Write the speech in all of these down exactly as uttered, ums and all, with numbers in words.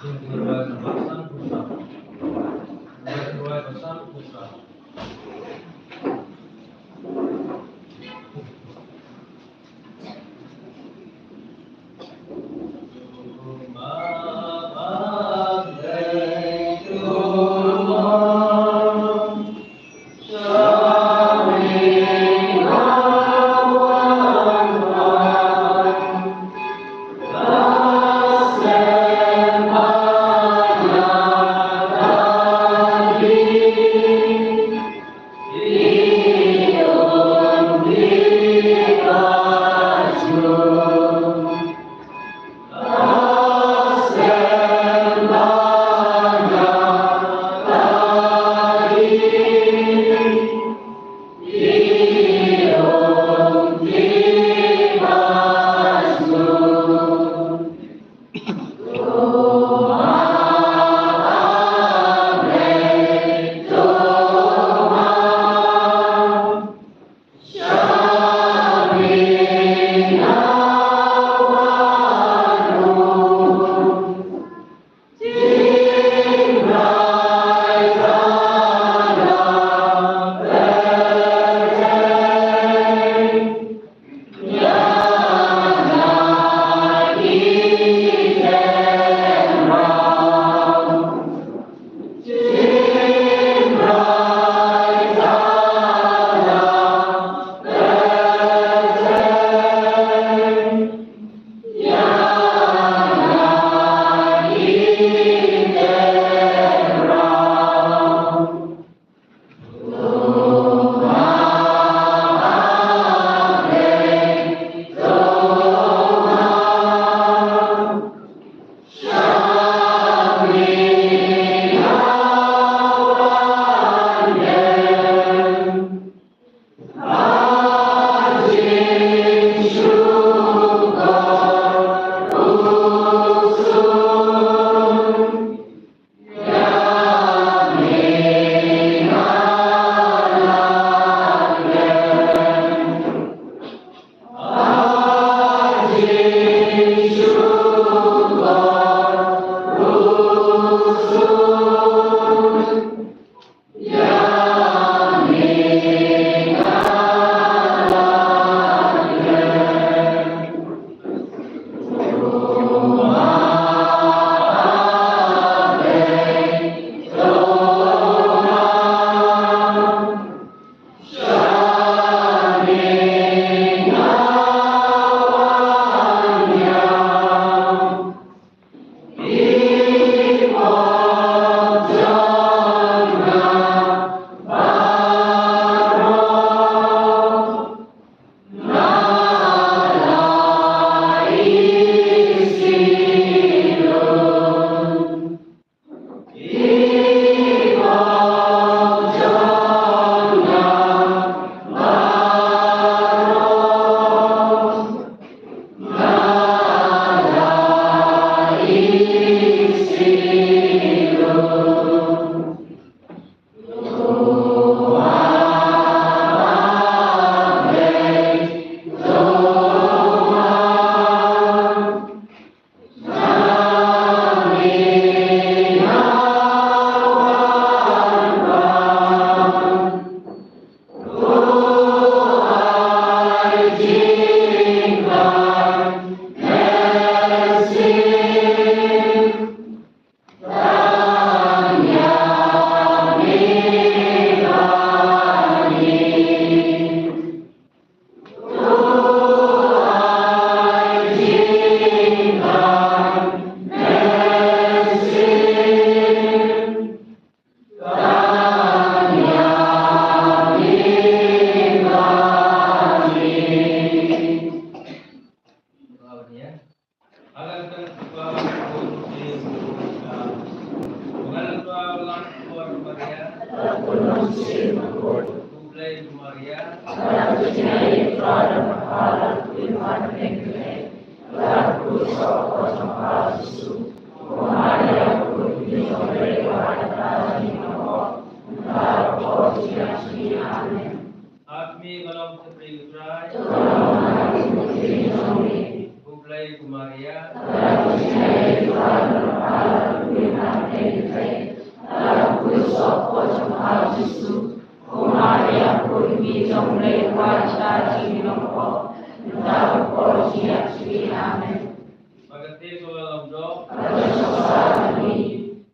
Kin rwai ba san phew saw. Kin rwai ba san phew saw. Ap mi ka long Kynrad Trai. Khublei ko Maria. Amen. Ba ka theh sha la long doh.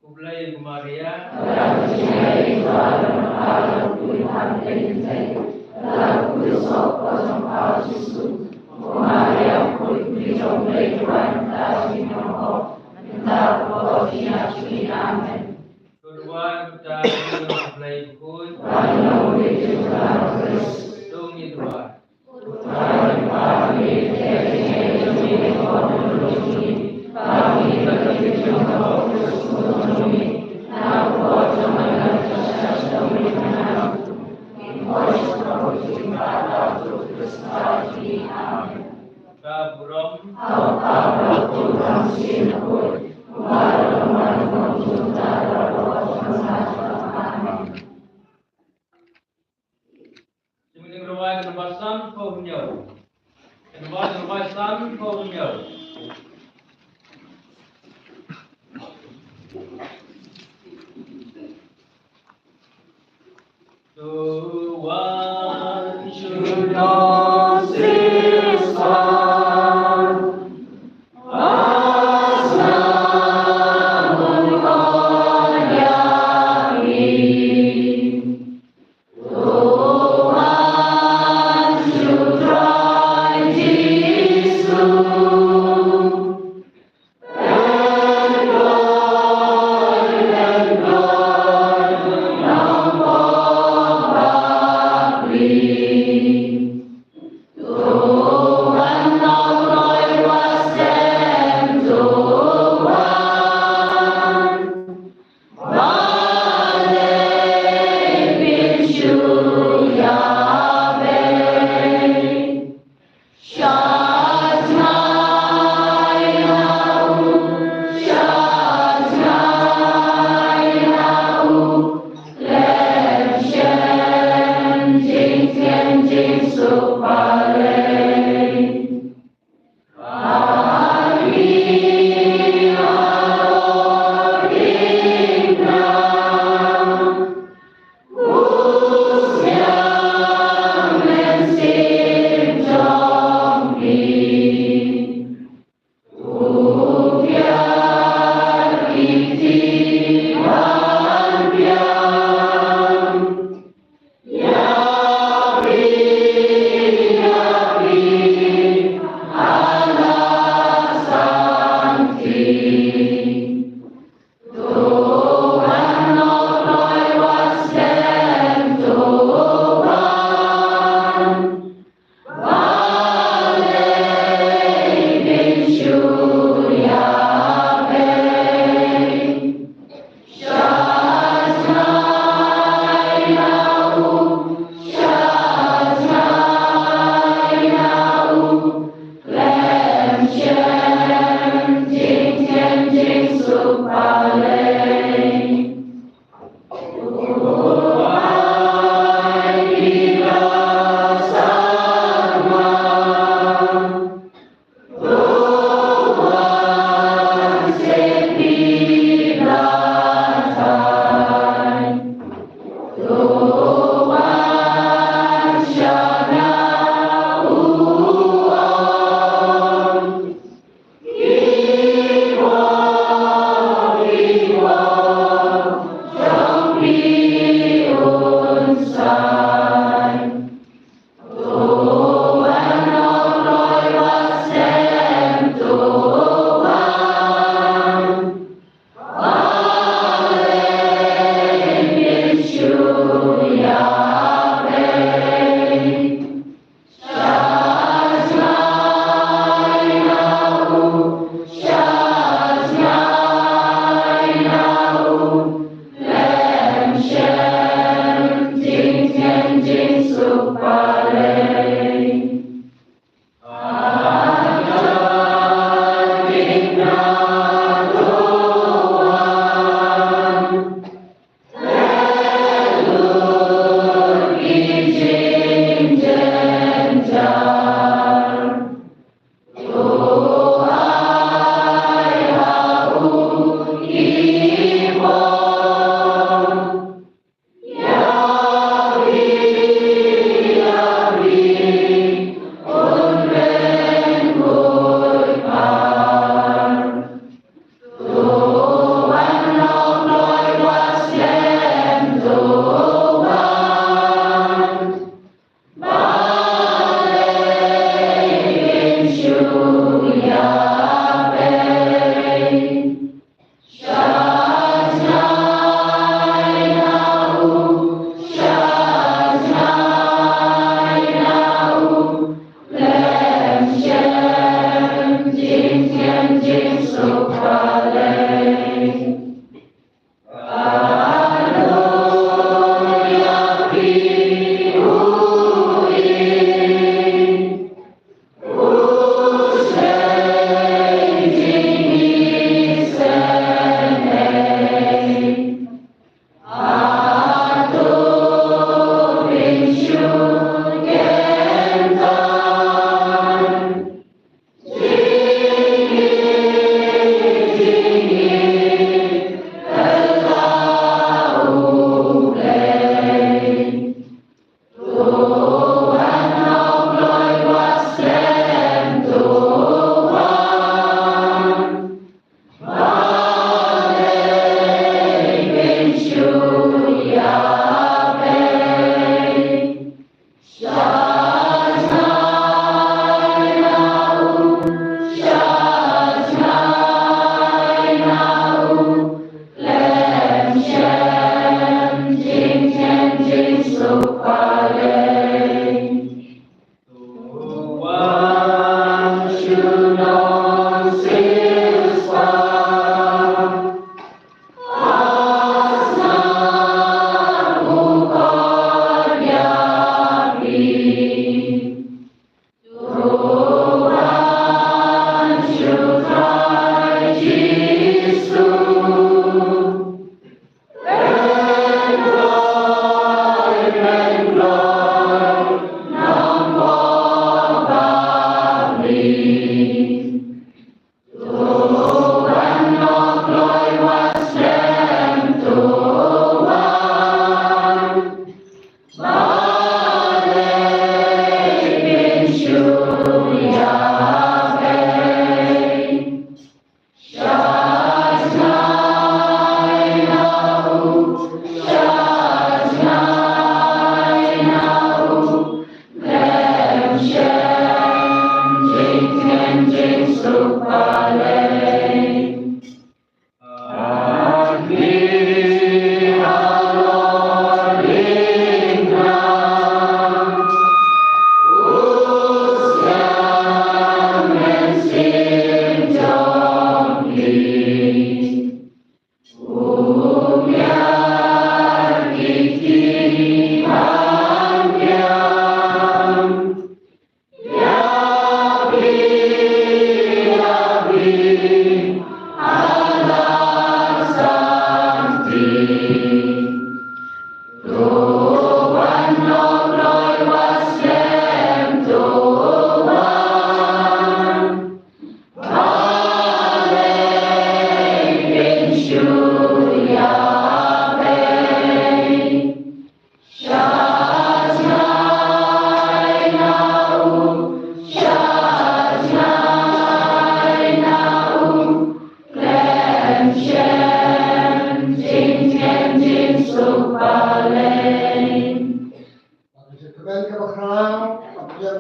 Khublei ko Maria. Amen. Khublei ko Maria. Khublei ko Maria. Khublei ko Maria. Khublei ko Maria. Amen. Sngewbha rwai ka namba san phew hynñiew. Ka namba, ka namba san phew hynñiew. To wan shu don shisha.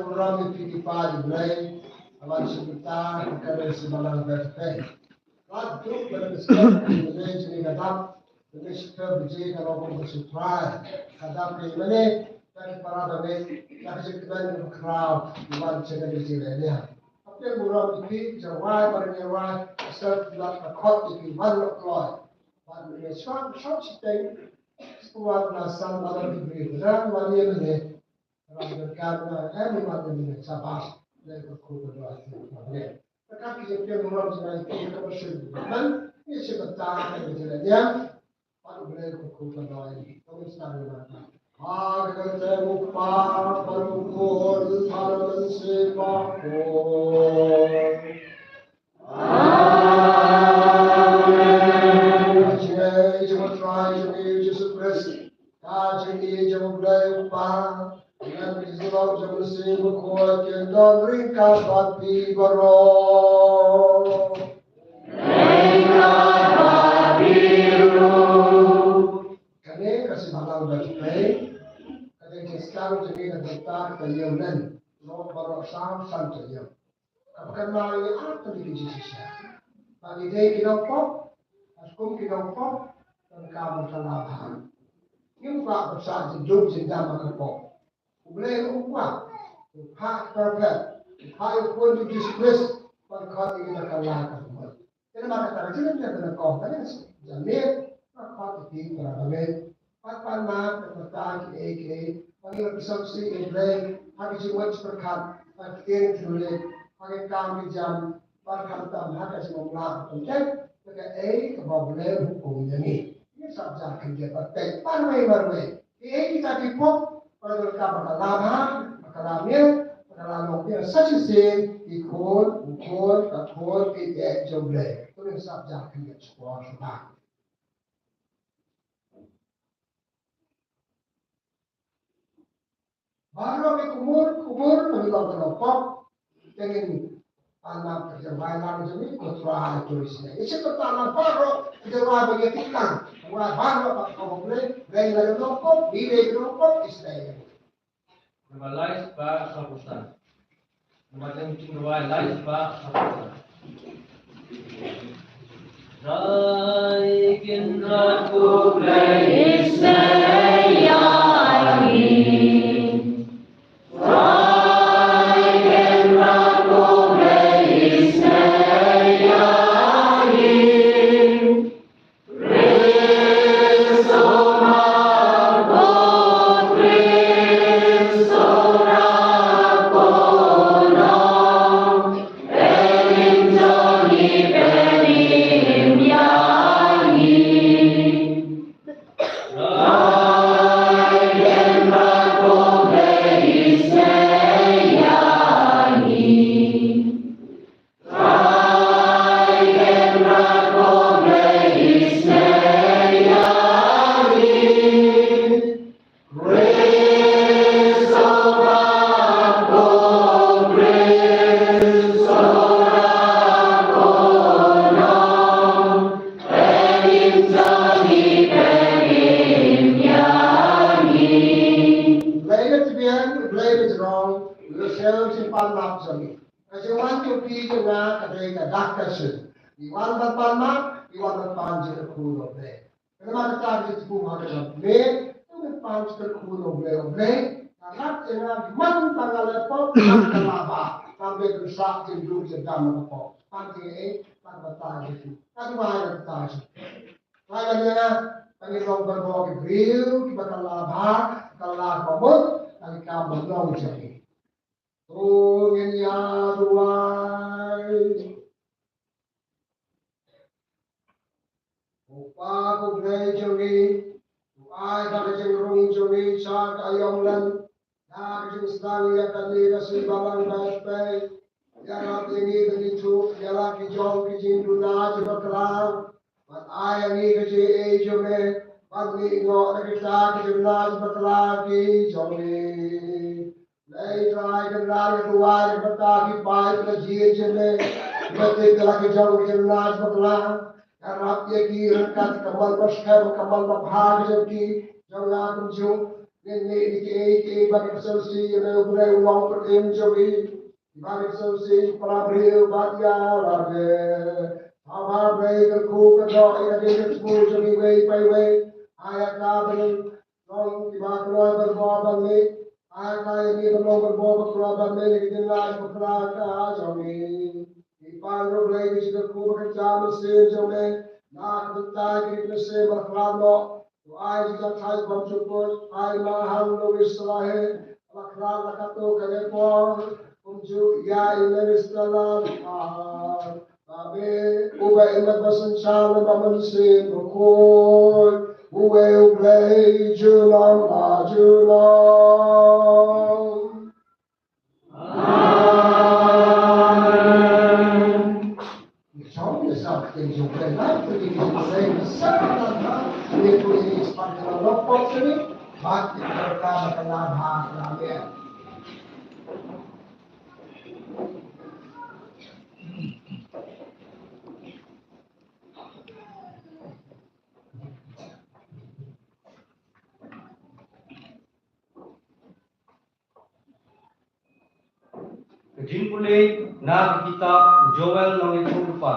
Burom ïa phi ki paid U Blei, ha kane ka sien, ha kane ka sien balang ba phi. Lada duk ba la ka sien, U Blei jong ngi ka dap, U Blei shisha biji ka long kum ka sutrai. Ka dap ka ïa mane, ka ki para ba mane, ka ki jingkmen ka khraw, ki wan sha kane ka jingleh niam. Ka pdiang burom ïa phi, ki jingrwai, ba ki jingrwai, ka sdang ka khot ïa phi wan noh kloi. Wan noh shwa, shwa shiteng, shuwa na san, wan noh ki briew, wan ïa mane. Ram donkar na em wan de mine shabash. Blei kyrkhu ka doh ïa phi. Amen. Ka ki jingpynrem jingmut ki ka ba shu man. Ni shi bata ka jingpynrem. Pat Blei kyrkhu ka doh ïa phi. Ka mut sa ni man. Ha ka kyrteng U Kpa bad U Khun bad U Mynsiem Bakhuid. Amen. Ka jingïeit jong U Trai jong ngi U Jisu Khrist, ka jingïeit jong U Blei U Kpa, ka jingïeit jong U Mynsiem Bakhuid, kin don ryngkat bad phi baroh. Ryngkat bad phi ruh. Kane ka sien balang ba phi. Kane ka sdang jong ngi na ka bynta ka ïew len. Lok baroh saw san ka ïew. Kaba kynmaw ïa ar tylli ki jingshisha. Ba ngi dei ki nongpop, bad kum ki nongpop, donkam ban kylla bha. Ngim kwah ban sah jingdum jingdam ha ka pop. U Blei u kwah, u phah u Prophet, u phah u Khun U Jisu Khrist, ban khot ïa ngi ban kylla ka pop. Te namar kata ka jingim jong ngi ka long kong ka jingim jong ngi, ka khot ïa phi para bangeit. Pat pan map na ka bynta kiei kiei, ba ngi la pynsngewsih ïa U Blei ha ka jingmut jingpyrkhat, ha ka ktien ka thylliej, ha ka kam ka jam, bad khamtam ha ka jingmut la ka pynjah, na kaei kaba U Blei u hukum ïa ngi. Ngi sngap jar khyndiat bad peit marwei marwei. Kiei kita ki pop, ba donkam ba ka la bha, ba ka la miet, ba ka la long pyrshah shisien, ki khun, u khun, ka khun, ki eh jong U Blei. To ngin sngap jar khyndiat shipor shipor. Baroh ki kumur, kumur, ngi long ki nongpop. Te ngin pan map ka jingrwai lang jong ngi, ko Trai to isynei. Ïa shi katta lang baroh ka jingrwai ba ïa ki kang. Rwai baroh ba ka U Blei, Blei la ïa nongpop, ngi dei ki nongpop, isynei. Namba lai spah sawphew san. Namba lai spah sawphew san. Trai Kynrad ko Blei isynei ïa ngi. Trai Kynrad ko Blei isynei ïa ngi. Blei na tbian, Blei na jrong, na sel jingpan map jong ngi. Ka jingwan jong phi jong nga ka dei ka dak ka shin. Ngi wan ban pan map, ngi wan ban pan jingkyrkhu na U Blei. Kane ma kata ka jingkyrkhu ha ka jong me, to ngi pan jingkyrkhu na U Blei, U Blei. Nga rat ïa nga man tang nga la pop, man ka la ba, tang be ka sah jingdum jingdam na ka pop. Pan jingeh, pan kata ka jingkyrkhu. Ka duwai na kata ka jingkyrkhu. Trai ïa nga, tang ngi long ban long ki briew kiba kylla bha, kylla ka mut, tang ki kam ban long jong ngi. To ngin ïa duwai. Ko Pa ko Blei jong ngi, to ai ba ka jingrung jong ngi sha ka aïom lem, da ka jingsdang ïa kane ka sien balang ba phi. Ïarap ïa ngi ban ïathuh ïa la ki jong ki jingduna jong bakla. Ban ai ïa ngi ka jingaiei jong me, ban mih noh na kita ki jingduna jong bakla ki jong ngi. Blei Trai Kynrad, nga duwai na ka bynta ki paid na ka jingim jong me. Nga tip ïa la ki jong ki jingduna jong bakla. Ïarap ïa ki ryngkat ka mon ba skhem, ka mon ba bha ka jong ki, jong nga kumjuh. Ngin mih ïa kiei kiei ba ki sngewsih ïa u Blei u long pyrthei jong ngi. Ba ki sngewsih para briew bad ïa lade. Haba Blei kyrkhu kyrdoh ïa ka jingkyrkhu jong ngi iwei pa iwei. Ai ïa ka ban long kiba kloi ban bor ban mih. Ai ïa ka ïa ngi ban long ban bor ban kloi ban mih ïa ka jinglaitluid bakla ka jong ngi. Ngi pan ïa u Blei ka jingkyrkhu ba ka jam mynsiem jong me. Na ka bynta ki mynsiem ba khlad noh. To ai jingïatai bymjukut, ai ma han Louis Rahe, la khlad la katto katne por, kumjuh ïa i Minister Lam Ar. Ba me, uba im bad ba synshar, ba mynsiem bakhuid, uwei U Blei junom la junom. Amen. Ka jingpule na ka kitab u Joel nongïathuhlypa.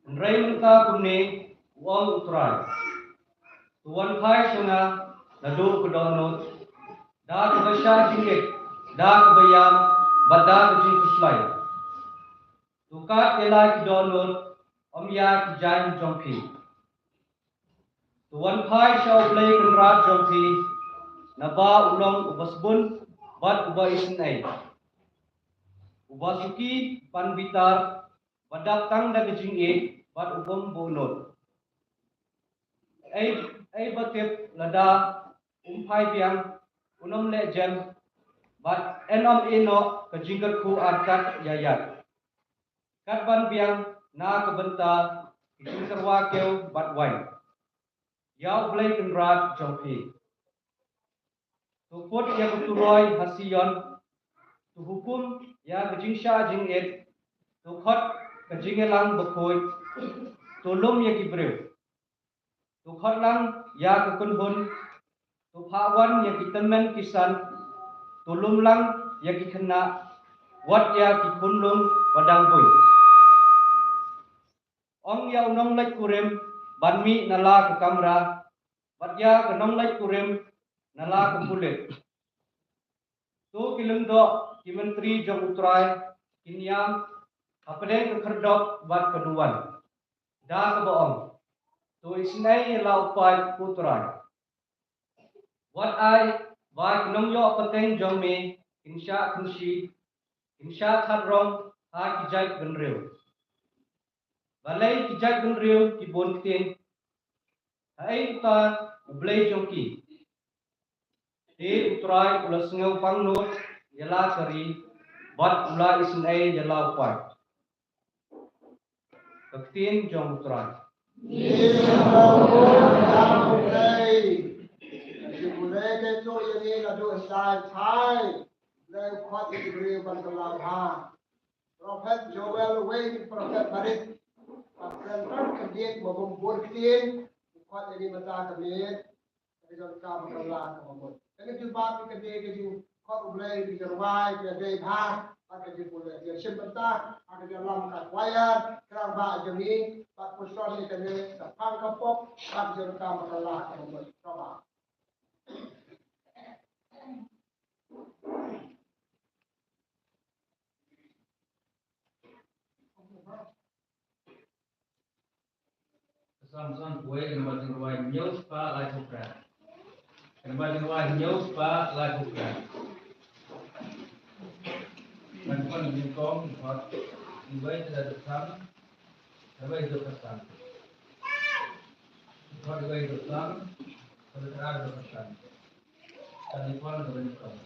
Hynrei mynta kumne u ong U Trai: To wan phai sha nga naduh ka dohnud, da kaba shah jingngeit, da kaba ïam, bad da ka jingkhuslai. To kat ïa la ki dohnud, ym ïa ki jaiñ jong phi. To wan phai sha U Blei Kynrad jong phi, naba u long uba sbun bad uba isynei, uba suki ban bitar, ba dap tang da ka jingïeit bad u bym buhnud. Ei, ei ba tip lada um phai biang, un ym leh jem, bad yn ym ïeh noh ka jingkyrkhu artat ïaid ïaid. Kat ban biang na ka bynta ki jingsyrwa kiew bad waiñ, ïa U Blei Kynrad jong phi. To put ïa ka turoi ha Sion, to hukum ïa ka jingshah jingit, to khot ka jingïalang bakhuid, to lum ïa ki briew. To khot lang ïa ka kynhun, to phah wan ïa ki tymmen ki san, to lum lang ïa ki khynnah, wat ïa ki khunlung ba dang buiñ. Ong ïa u nongleit kurim ban mih na la ka kamra, bad ïa ka nongleit kurim na la ka pulit. To ki lyngdoh ki myntri jong U Trai kin ïam hapdeng ka khyrdop bad ka duwan, da kaba ong: To isynei ïa la u paid U Trai. Wat ai ba ki nongïoh pateng jong me kin shah kynshi, kin shah that rong ha ki jaitbynriew. Balei ki jaitbynriew ki bun ktien? Haei uta U Blei jong ki? Te U Trai u la sngewpang nud ïa la ka ri, bad u la isynei ïa la u paid. Ka ktien jong U Trai. Ngi sngewbha ïa U Blei. Ka jingpule ka ïathuh ïa ngi naduh hyndai thaiñ. U Blei u khot ïa ki briew ban kylla bha. Prophet Joel, uwei na ki prophet barit, ba kren tang ka khyndiat ba bun bun ktien, u khot ïa ngi mynta ka miet. Ka jong ka ba kylla kaba mut. Ka jingbatai ka dei ka jingkhot U Blei, ka jingrwai ka dei bha, bad ka jingpule. Ka jingshim bynta ha ka jingïalam ka choir, kyrpang ba jong ngi, bad puson ïa kane ka phang ka pop, bad ka jong ka ba kylla kaba mut. Kyrpang. Ka Salm san phew wei, ka namba jingrwai hynñiew spah laiphew phra. Ka namba jingrwai hynñiew spah laiphew phra. Kan pynjingkong, hot, iwei te da duk san, iwei duk san. Hot iwei duk san, hot iwei duk san. Kan pynjingkong.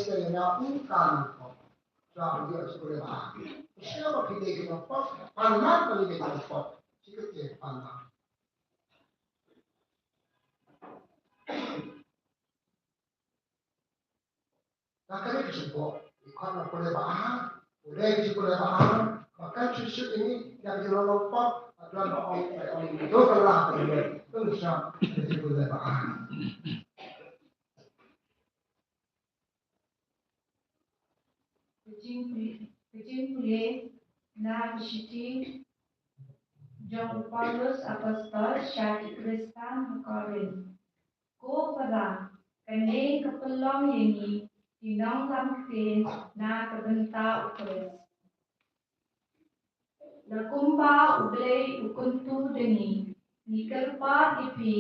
Ïa nga u ka nongpop. Shuwa ba ïoh sha u leh ba. Shuwa ba phi dei ki nongpop, pan mat ba ngi dei ki nongpop. Shi ka te pan mat. Ka kane ka jingpop, i khot na u leh ba. U leh ki u leh ba. Ba kan shu shu ini, ïa ki nongpop, ba don ba ong, ba ong, do ka la ka leh. Tu sha, ki u leh ba. Ka jingpule, ka jingpule na ka shithi jong u Paulus apostol sha ki Khristan ha Korinth. Ko para, kane ka pynlong ïa ngi ki nonglam ktien na ka bynta u Khrist. La kumba U Blei u kyntu da ngi, ngi kyrpad ïa phi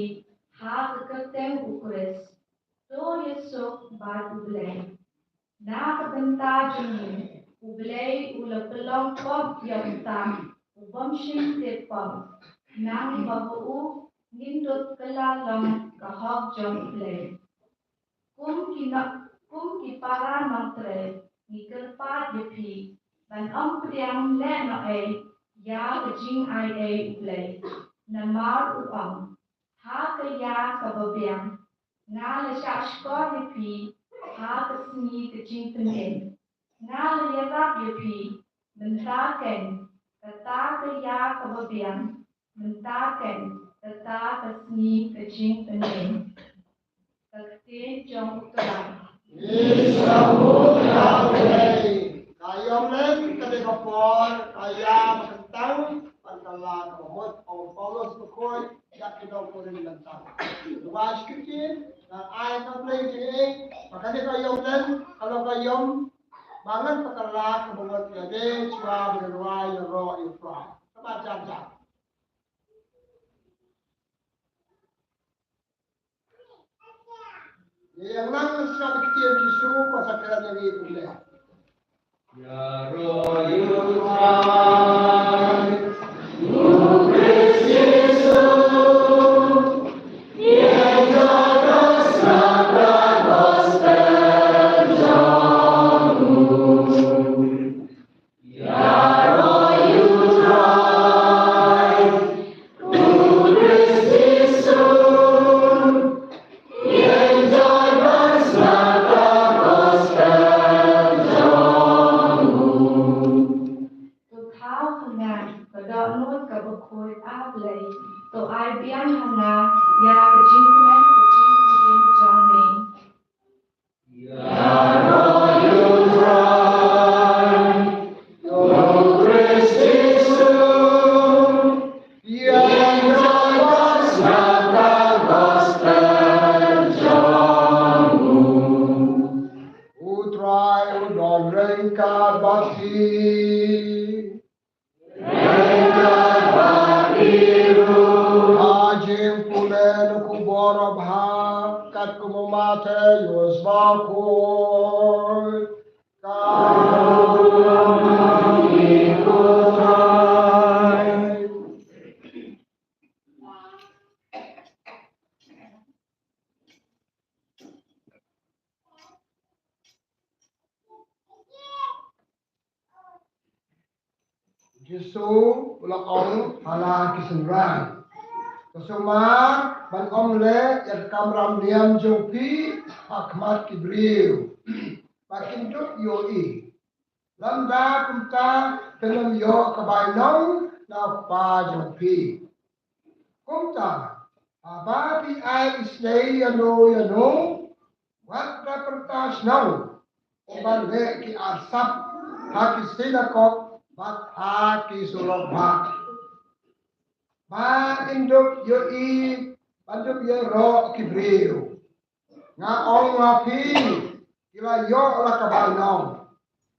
ha ka kyrteng u Khrist. To ïasuk bad U Blei. Na ka bynta jong ngi, U Blei u la pynlong pop ïa uta u bym shym tip pop, nang ba ha u ngin dup kylla long ka hok jong U Blei. Kum ki no-, kum ki para nongtrei, ngi kyrpad ïa phi ban ym pdiang leh noh ei ïa ka jingai ei U Blei. Namar u ong, ha ka ïa kaba biang nga la shahshkor ïa phi ha ka sngi ka jingpynim. Nga la ïarap ïa phi mynta keiñ, kata ka ïa kaba biang, mynta keiñ, kata ka sngi ka jingpynim. Ka ktien jong U Trai. Ngi sngewbha ïa U Blei. Ka ïom lem ka dei ka por, ka ïa ba kyntang, bad ka la kaba mut, ong u Paulus bakhuid ïa ki nong Korinth mynta. Ruh ba shi ktien, nga ai ka Blei jingim, ba ka dei ka ïom lem, ka long ka ïom ba ngan pynkylla kaba ngan ïadei shuwa ban rwai ïaroh ïa U Trai. Kaba jar jar. Ïa nang sngap ïa ka ktien Jisu, ba sa kren ïa ngi pule. Ïaroh ïa U Trai, U Khrist Jisu. To thaw ha nga ka dohnud kaba khuid, A Blei, to ai biang ha nga ïa ka jingkmen ka jingpynim jong me. Ïaroh ïa U Trai, U Khrist Jisu. Ïa ka gospel jong u. U Trai u don ryngkat bad phi. Ryngkat bad phi ruh. Ha jingpule na ka khubor babha katkum u Mathaios bakhuid. Ka ruh ïa U Trai. Jisu u la ong ha la ki synran, to sumar ban ym leh ïa ka kamram niam jong phi ha khmat ki briew. Ba kin dup ïohi. Lymda kumta phin ym ïoh ka bainong na u Kpa jong phi. Kumta haba phi ai isynei ïano ïano, wat da pyrta shnong, u ban leh ki arsap ha ki synagog bad ha ki surok bah, ba kin dup ïohi, ban dup ïaroh ki briew. Nga ong ha phi, ki la ïoh la ka bainong.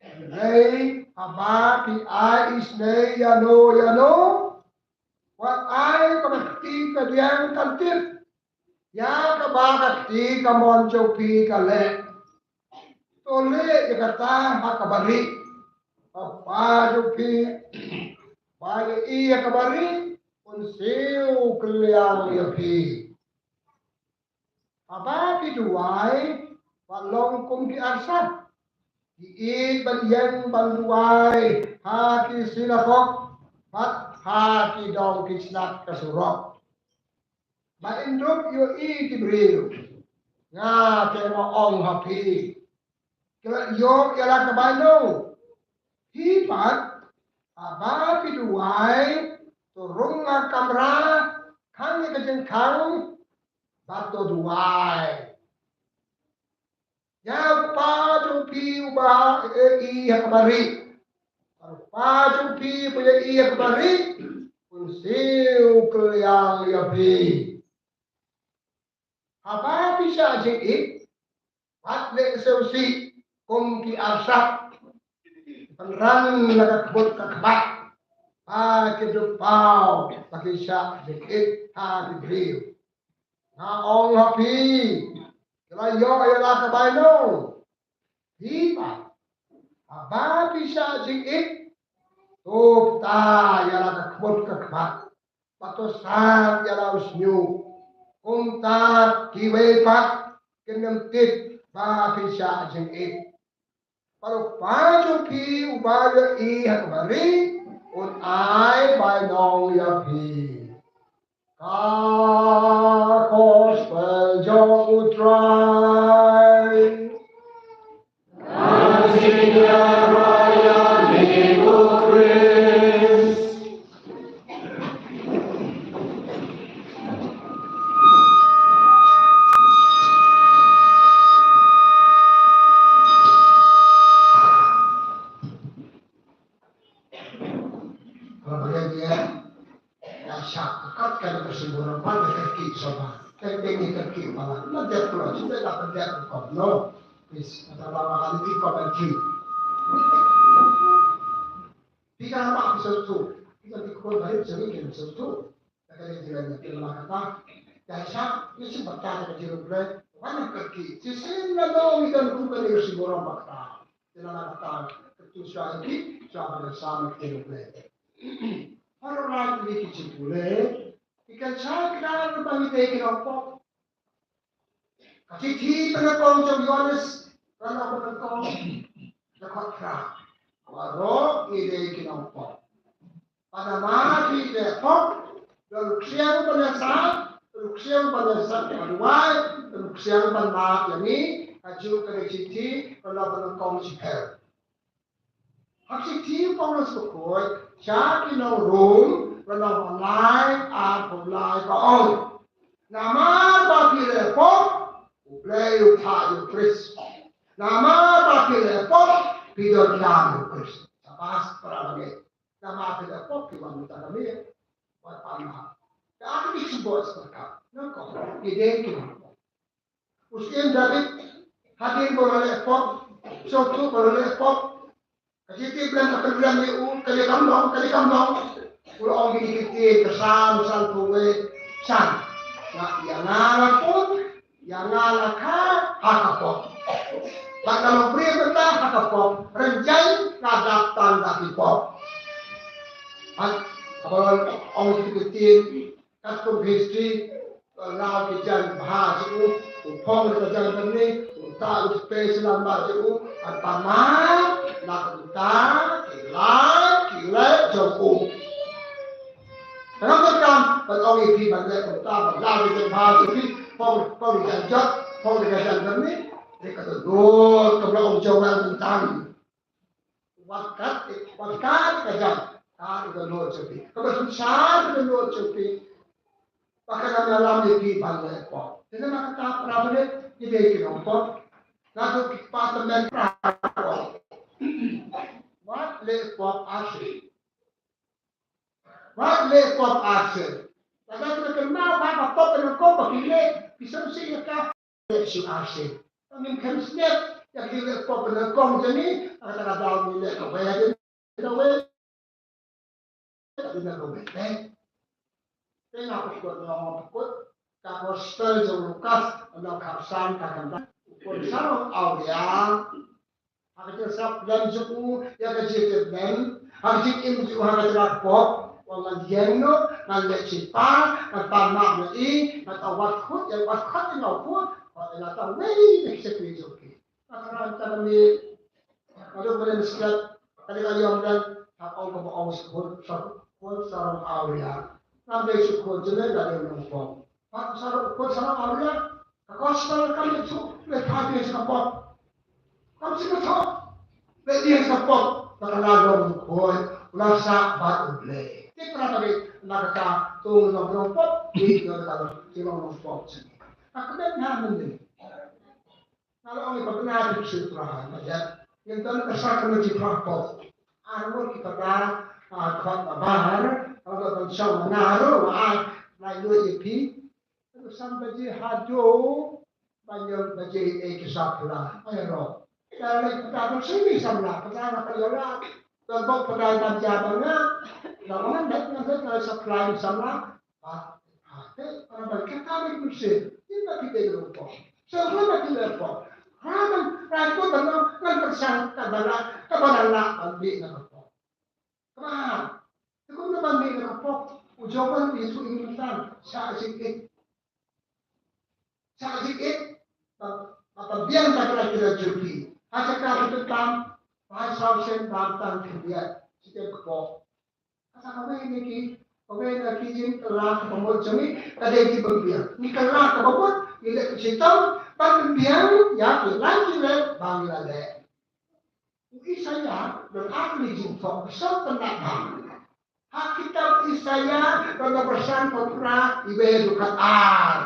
Hynrei haba phi ai isynei ïano ïano, wat ai kaba kti kadiang kan tip ïa kaba ka kti kamon jong phi ka leh. To leh ïa kata ha kaba rieh, ba u Kpa jong phi uba ïohi ïa kaba rieh un siew kylliang ïa phi. Haba phi duwai, wat long kum ki arsap, ki ïeit ban ïeng ban duwai ha ki synagog bad ha ki dong ki shnat ka surok. Ba in dup ïohi ki briew, nga te nga ong ha phi, ki la ïoh ïa la ka bainong. Phi pat, haba phi duwai, to rung ha kamra, khang ïa ka jingkhang bad to duwai. Ïa u Kpa jong phi uba ïohi ha ka bari, bad u Kpa jong phi uba ïohi ha ka bari un siew kylliang ïa phi. Haba phi shah jingïeit, wat leh sngewsih kum ki arsap, pynran na ka khmut ka khmat, ba kin dup paw ba ki shah jingïeit ha ki briew. Nga ong ha phi, ki la ïoh ïa la ka bainong. Phi pat, haba phi shah jingïeit, to pynta ïa la ka khmut ka khmat, bad to san ïa la u shñiuh. Kumta kiwei pat kin ym tip ba phi shah jingïeit. Bad u Kpa jong phi uba ïohi ha ka bari un ai bainong ïa phi. Ka Gospel jong U Trai. Ka jingïaroh ïa ngi, ko Khrist. Kaba ïa ïa shah kat ka dei ka symbols ban da kyrkieh sha ba. Ka dei ni kyrkieh ba la. Na dep khlem shu dei la ka dep ko no. Please, kata ba ma ka dei ko ban ki. Phi ka ma phi sngewthuh. Phi ka dei ko ba ri sngewthuh. Ka dei jingïaroh ïa la kata. Ïa shah ni shu ba ka dei ka jingïaroh. Wan kyrkieh. Shisien la no ngi don kum ka dei ka symbols ba kata. Te na kata ka tu sha ki sha ba sa me ke le. Har ra ki ki chi pule. Ki kan sha ki da ba mi te ki no pop. Ka chithi pynnyngkong jong Ïoannis, ka na pynnyngkong. Ka khot ra. Wa ro ki de ki no pop. Bad namar phi leh pop, don u ksiang ban ïasah, don u ksiang ban ïasah ïa ka duwai, don u ksiang ban map ïa ngi, kajuh ka dei ka shithi, ka long ban ong kong shiphew. Ha ka shithi u Paulus bakhuid sha ki nong Rom, ka lynnong ba lai, arphew lai ka ong. Namar ba phi leh pop, U Blei u thah ïa U Khrist. Namar ba phi leh pop, phi donkam ïa U Khrist. Shabash, para bangeit. Namar phi leh pop phi wan mynta ka miet. Wat pan ma. Te ata ki symbols ka. Nangkong, ki dei ki nongpop. U Syiem David, hadien ba u la leh pop, sngewthuh ba u la leh pop. Ka jingtip lem ka pynrem ïa u, ka dei kam long, ka dei kam long. U la ong kine ki ktien ka Salm sanphew wei san. Nga, ïa nga la pop, ïa nga la kha ha ka pop. Bad nga long briew mynta ha ka pop, rynjang nga dap tang da ki pop. Bad haba la ong kine ki ktien, katkum history, la ki jan bha jong u, u phong ka jan bynni, u ta u pei slam ba jong u, an ta ma, na ka ta, ki la, ki la jong u. Ka ngam ka kam, ban ong ïa phi ban leh kumta, ban la ki jan bha jong phi, phong, phong jan jot, phong ka jan bynni, ri ka tu dur, ka bla ong jong ngan tang. Wat kat, wat kat ka jam, kat ka lut jong phi. Kaba synshar ka lut jong phi. Ba ka dang ïalam ïa phi ban leh pop. Te namar kata para bangeit, ki dei ki nongpop. Naduh ki kpa tymmen para pop. Wat leh pop arsien. Wat leh pop arsien. Lada phi kynmaw ba ka pop ka nyngkong ba phi leh, phi sngewsih ïa ka. Leh shu arsien. Tang ngim khem sngewsih ïa ka jingleh pop ka nyngkong jong ngi, kata ka daw ngi leh kawei, kawei, kawei. Te nga pynkut, nga pynkut ka Gospel jong u Lukas, ka lynnong khatsan, ka khatsan. U Lukas u ong ïa Ha ka jingsngap lem jong u ïa ka jingtip lem, ha ka jingim jong u ha ka jingïarap pop, u ong ngan ïeng noh, ngan leh jingpar, ngan pan map na i, ngan ong wat khot ïa, wat khot ïa nga u khot, Ïa la tang wei na ki shakri jong ki. Ka tang tang ni. Ka dei ba lem slat. Ka dei ka ïong dan. Ka ong kaba ong sa khun sa khun sa rong awria. Ngam dei sa khun jong me la dei nongpop. Pat sa rong khun sa rong awria. Ka gospel kam dei sa le pha dei sa pop. Kam sa ka thok. Be dei sa pop. Ba ka la long khun. La sa ba u ble. Te pra ka dei na ka ka tu long nongpop. Ni ka ka long nongpop. Ka ka dei na men dei. Nga la ong ïa phi ba nga dei u Trai, ma ïa. Ngin don ka sakramen jingpyrkhat. Ar ngut ki patar, ah, khot ba bar, ar ngut ban shong na ruh, ah, lai lut ïa phi. San baje haduh, ban ïoh baje eh ki supply. Ai ro. Ïa lai patar ban simi samla, patar na ka ïoh la. Don bok patar ban ja ban nga. La ong ban bet ngan bet na supply samla. Ba, ba, te, para ba, kata ba mynsiem. Ïa ba phi dei ruh pop. Sa ruh ba phi dei pop. Ra ban, ra ko ban ngan pyrshang ka ba la, ka ba la la ban dei na ka pop. Ka ba. Te kum na ban dei na ka pop. U Johan u ïathuh ïa ngi mynta. Sa jingit. Sa jingit. Ba, ba, ba biang ka kra kra jong phi. Ha ka kra kra tam. Ba sa sen ba tang khyndiat. Siten ka pop. Kata kawei na ki, kawei na ki jingkylla kaba mut jong ngi, ka dei ki bym biang. Ngi kylla kaba mut, ngi leh ka shitom, ban pynbiang ïa ki lai ki leh ba ngi la leh. U Isaïah don ar tylli ki jingthoh, ka sawphew khyndai bang. Ha kitab Isaïah, don ka san phew phra, iwei haduh khatar.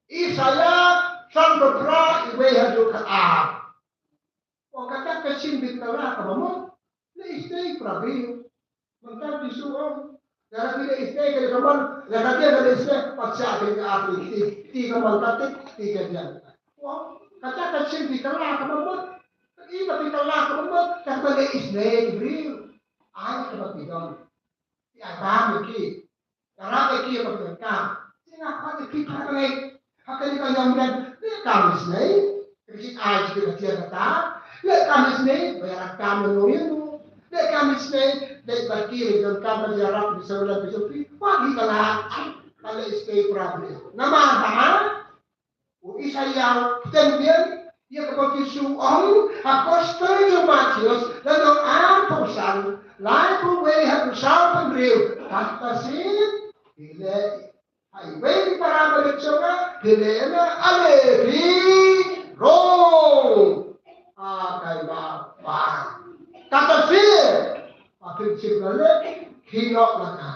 Isaïah, san phew phra, iwei haduh khatar. Ong kata ka shin ba kylla kaba mut. Leh isynei para briew. Mynta Jisu ong, lada phi leh isynei ïa ka mon, lada phi leh isynei, pat shah phi ïa ka ti, ti ka mon ka ti, ti ka diang. Ong kata ka shin ba kylla kaba mut. Ka i ba kylla kaba mut, kata leh isynei ïa ki briew. Ai kaba phi don. Ïa ka mut ki. Ka rat ïa ki ba ki kam. Te nga khot ïa phi para bangeit. Ha kane ka ïong bneng. Leh kam isynei. Ka jingaiei jong ka ïa kata. Leh kam isynei. Ba ïarap kam ïa no ïa no. Leh kam isynei. Leh ba ki leh don kam ba ïarap ba sawlan ba jong phi. Wat hi ka la. Ka leh isynei para bangeit. Namar ba U Isaïah u kyrteng biang ïa kaba u Jisu u ong ha Gospel jong u Mathaios, lynnong arphew san, laiphew wei haduh sawphew hynriew. Kata shi, phi leh ha iwei i para bangeit jong nga, phi leh ïa nga, ale phi rung. A kai ba ba. Kata shi, ba phin shim la leh, phi ïoh la ka.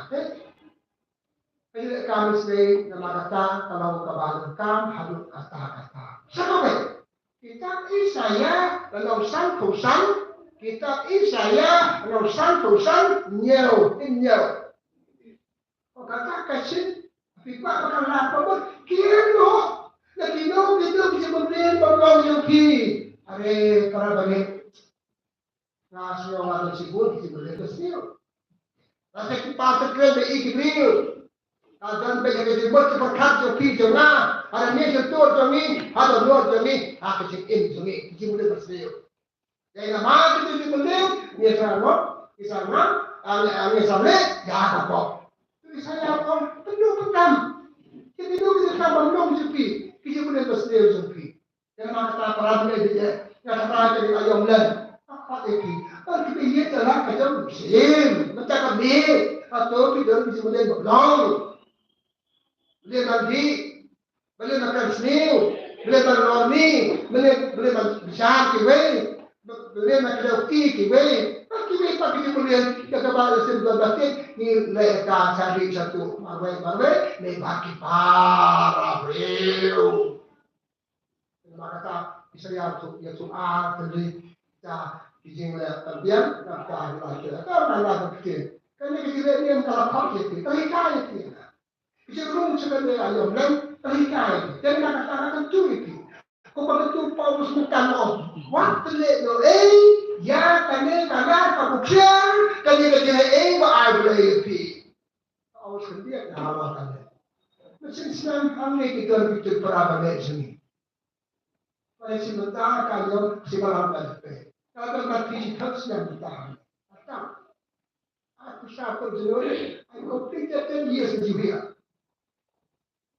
Ka jingkam isynei namar kata ka long kaba donkam haduh katta katta. Sa kawei. Kitab Isaïah lynnong sanphew san, kitab Isaïah lynnong sanphew san, hynñiew, hynñiew. Kata ka shin, phi kwah ba kan lap ba mut, kiew noh. Na kino kino ki jingmynnin ba long ïa phi. Are para bangeit. Nga sngew nga don shibun ki jingmynnin ba sniew. Nga sngew ki pa ki kren ba ïeit ki briew. Nga don ba ïa ka jingmut ka pyrkhat jong phi jong nga. Hada ngi jong tur jong ngi, hada nur jong ngi, ha ka jingim jong ngi ki jingmynnin ba sniew. Ïa namar ki jingmynnin ngi sa ngop, ngi sa ngam, ngi sa leh ïa ka pop. Ki sa ïa pop pynduh pyntam. Ki pynduh ki jingkam ba mlong jong phi, ki jingmynnin ba sniew jong phi. Kane ma kata para bangeit, nga kata ka dei ka ïong lem. Apa iti? Ba ki ïeit da la ka jong sim. Mynta ka dei. Ato ki don ki jingmynnin ba long. Balei ban dih? Balei ban kren sniew? Balei ban lorni? Balei, balei ban bishar kiwei? Balei ban kdew kti kiwei? Ba kiwei pat ki jingmynnin. Ïa kaba la sim don ba kit. Ngi leh ka sa dih sa tu. Marwei, marwei. Leh ba ki para briew. Namar kata Israel tu, ïa tu ar tylli ta ki jingleh pynbiang, namar kata ïa la ki la, ta na la ki. Kane ki jingleh niam ka la khot ïa ki, ka hikai ïa ki. Ki jingrung sha kane ïa ïom lem, ka hikai ïa ki. Te namar kata ka tu ïa ki. Kumba ka tu Paulus mynta ong, wat leh noh ei ïa kane ka nar ka bukhiar, kane ka jingleh ei ba ai Blei ïa phi. Paulus khyndiat ha wa kane. Mynshem snem hangne ki don ki tu para ba leh jong ngi. Pynshai mynta ka ïoh shi balang ka leh peit. Ka don ka phi thok snem mynta. Ata. Aku sa ko jelo. I completed ten years in Jubia.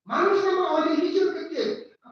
Manusia ma oli hijau kecil. Ka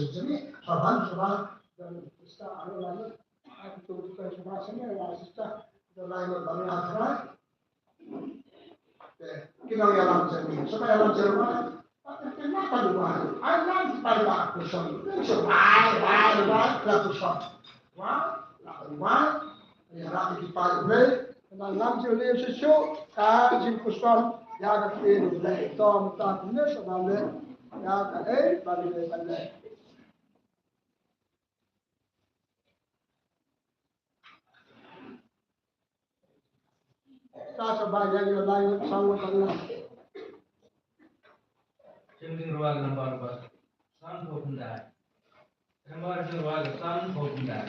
shisha jingmut, shaban, shaban, dan shisha, ano, lano, ah, tu, tu, shaban, shisha, la, shisha, dan, lano, lano, ah, try. Te, ki nongïalam jingmut, shisha ïalam jingmut, ah, te, te, na, ka duwai, ai, na, ki pai, la, puson, shisha, bai, bai, bai, la, puson. Wa, la, wa, ïa, la, ki pai, le, na, lam, shisha, shisha, ka, jingpuson, ïa, ka, ki, le, tom, ta, ne, sa, le, ïa, ka, eh, ba, le, ba, le. Sa sha ba ïa ïa lai ngut sang ngut ban nang. Jingding ruwa ka nambar ba san phew khyndai. Nambar jingruwa ka san phew khyndai.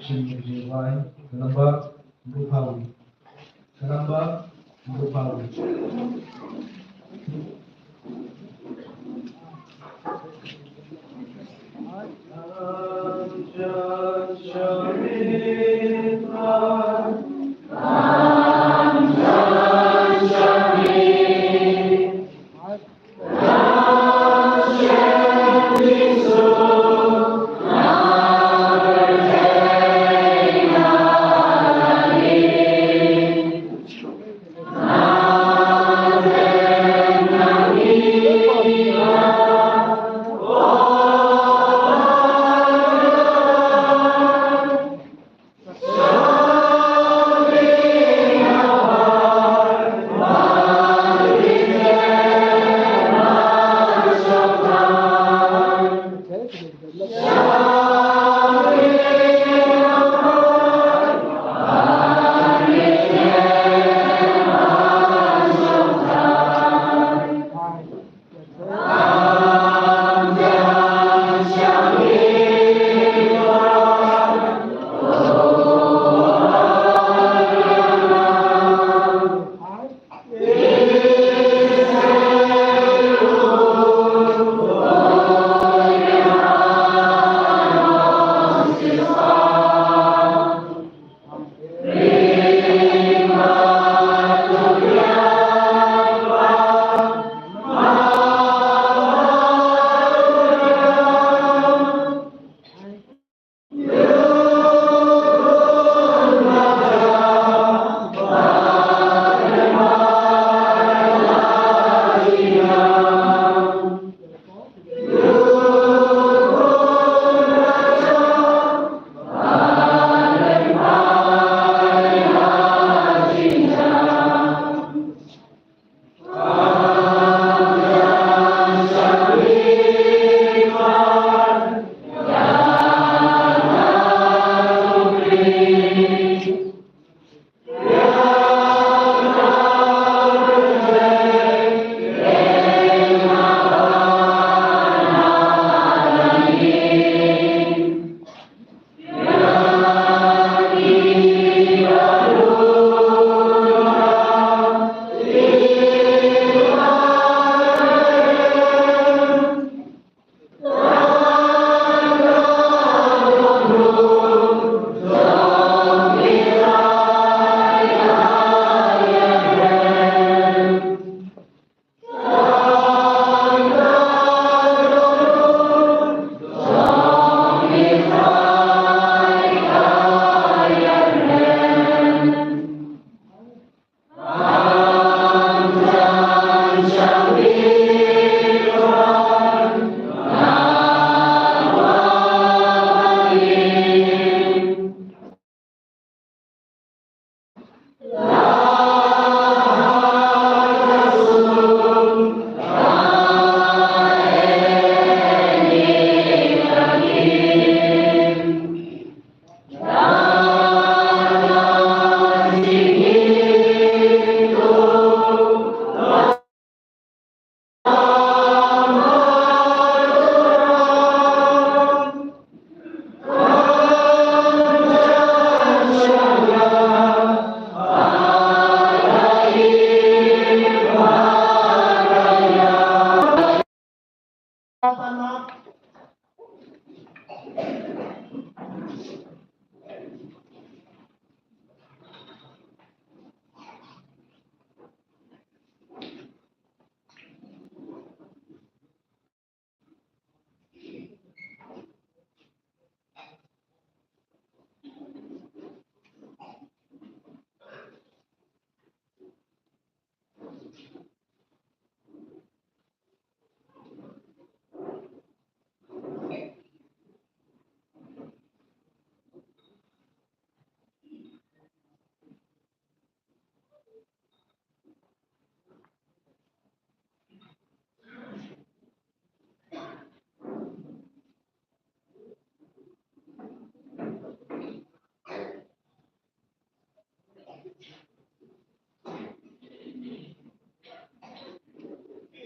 Shin Bai, Kalamba, Bupawi. Kalamba, Bupawi.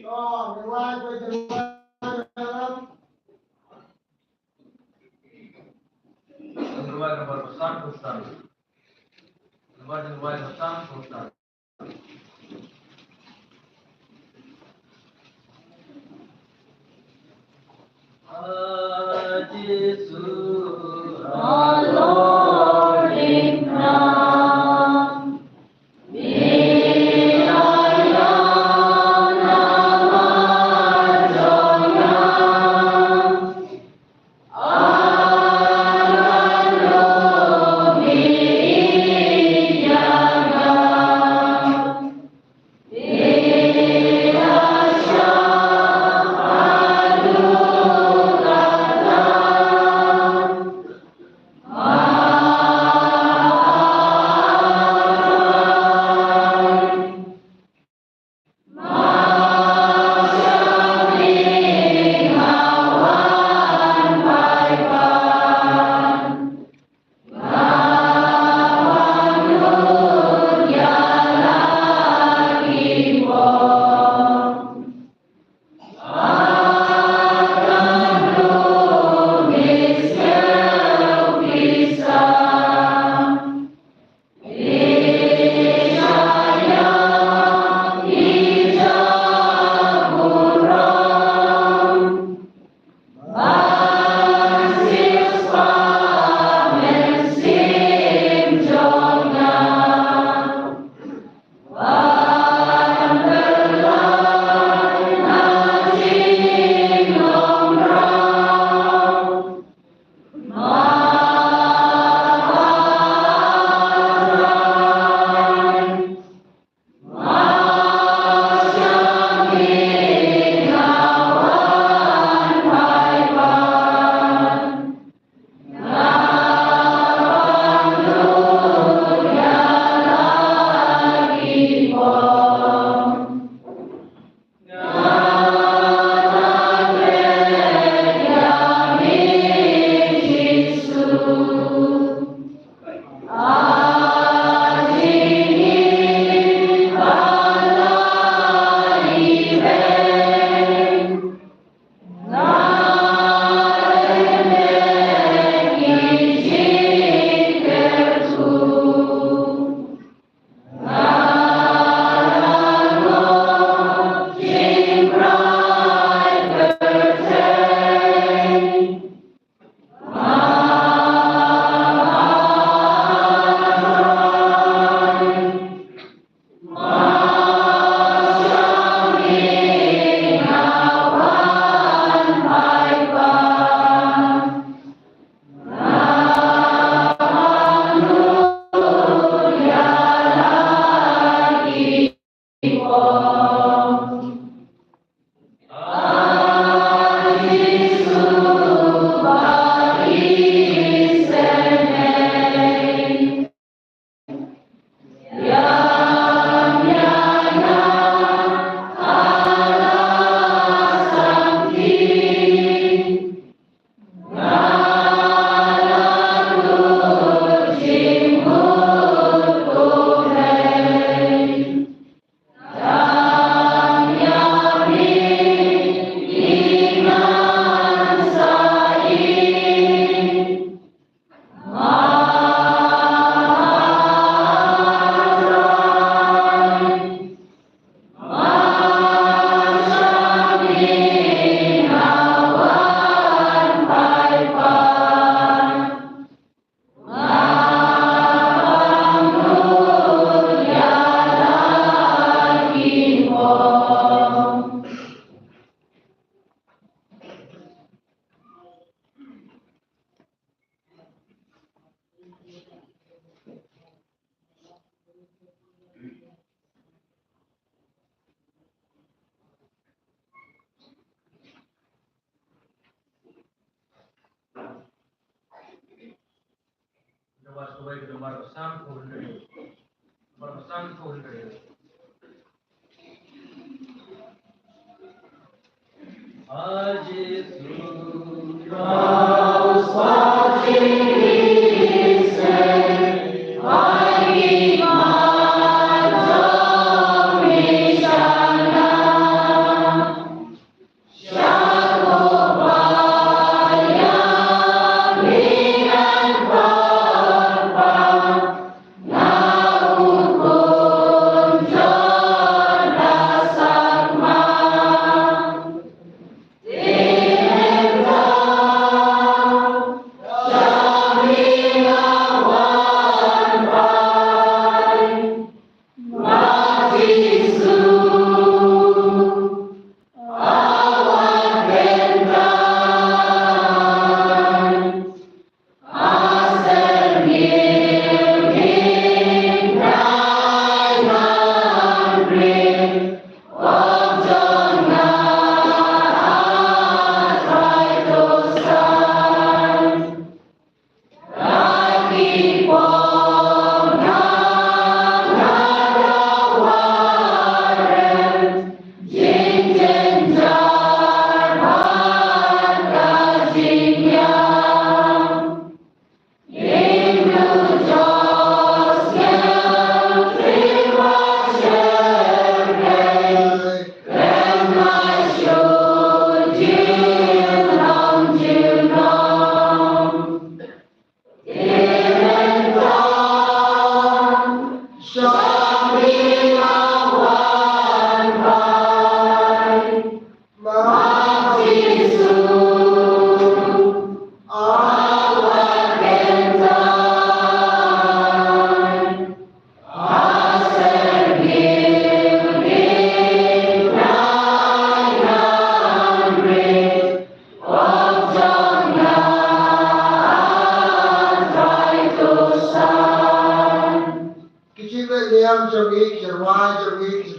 Our Lord in Christ.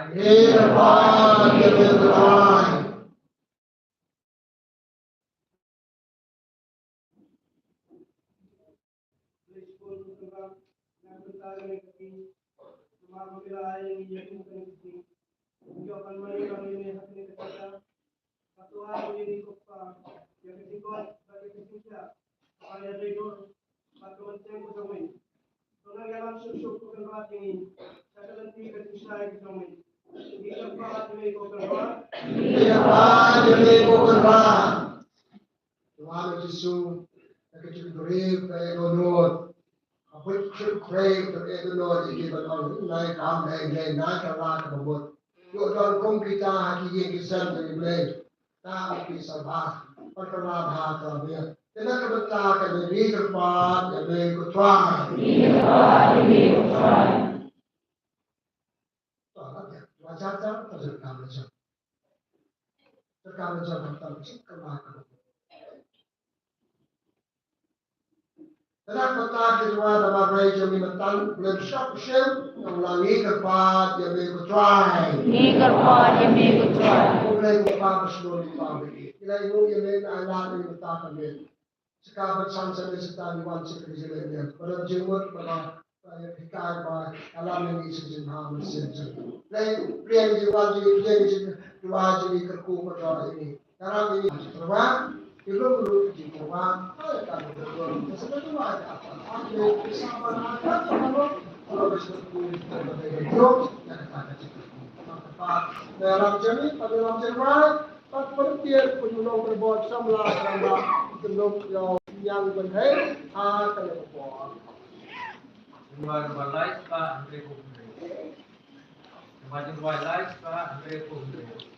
Trai. Ïa ka Trai. Ïa ka Trai, ïa ka Trai. Trai Jisu, ïa ka jingkyrkhu ka ïa ka nud. Ka buit khrip khrei ka ïa ka nud ïa ki ban ong, "Nai kam, nai, nai, nai ka la ka ba mut." Ïoh don kum kita ha ki ïing ki sem jong ngi Blei. Ta ki salba, pat ka la bha ka la biang. Te na ka bynta ka ïa ka kyrpad ïa me ko Trai. Ïa ka kyrpad ïa me ko Trai. Trai, ïa ka kyrpad ïa me ko Trai. Te na ka bynta ki tnga da marwei jong ngi mynta, U Blei ba shong shisien, ngi la ngi kyrpad ïa me ko Trai. Ngi kyrpad ïa me ko Trai. U Blei ko Kpa ba shnong, ngi kyrpad ïa me. Ngi la ïohi ïa me, ngi la ïohi mynta ka me. Sha ka ban san sa me Soitan, ngi wan sha ka jingïeit me. Ba don jingmut, ba don Ba ïa ka ba ka lam ïa ngi sha ka jingbha mynsiem jong ngi. Lei, pdiang ïa ka jingwan jong ngi, pdiang ïa ka jingduwai jong ngi, kyrkhu ko Trai ïa ngi. Ka ram ïa ngi ha ka jingduwai, ki lum ruh ka jingduwai. Ai ka jingduwai, ka sa ka duwai ka ap. Ai ka sa ba na ka sa ba na. Ka ram jong ngi, ka ram jong ngi, ka ram jong ngi. Pat pyntiar pynlong pynbor samla samla pynlong ïa yang ban hei ha ka leng por. Jingduwai ba lai spah hynriew phew hynriew. Jingduwai lai spah hynriew phew hynriew.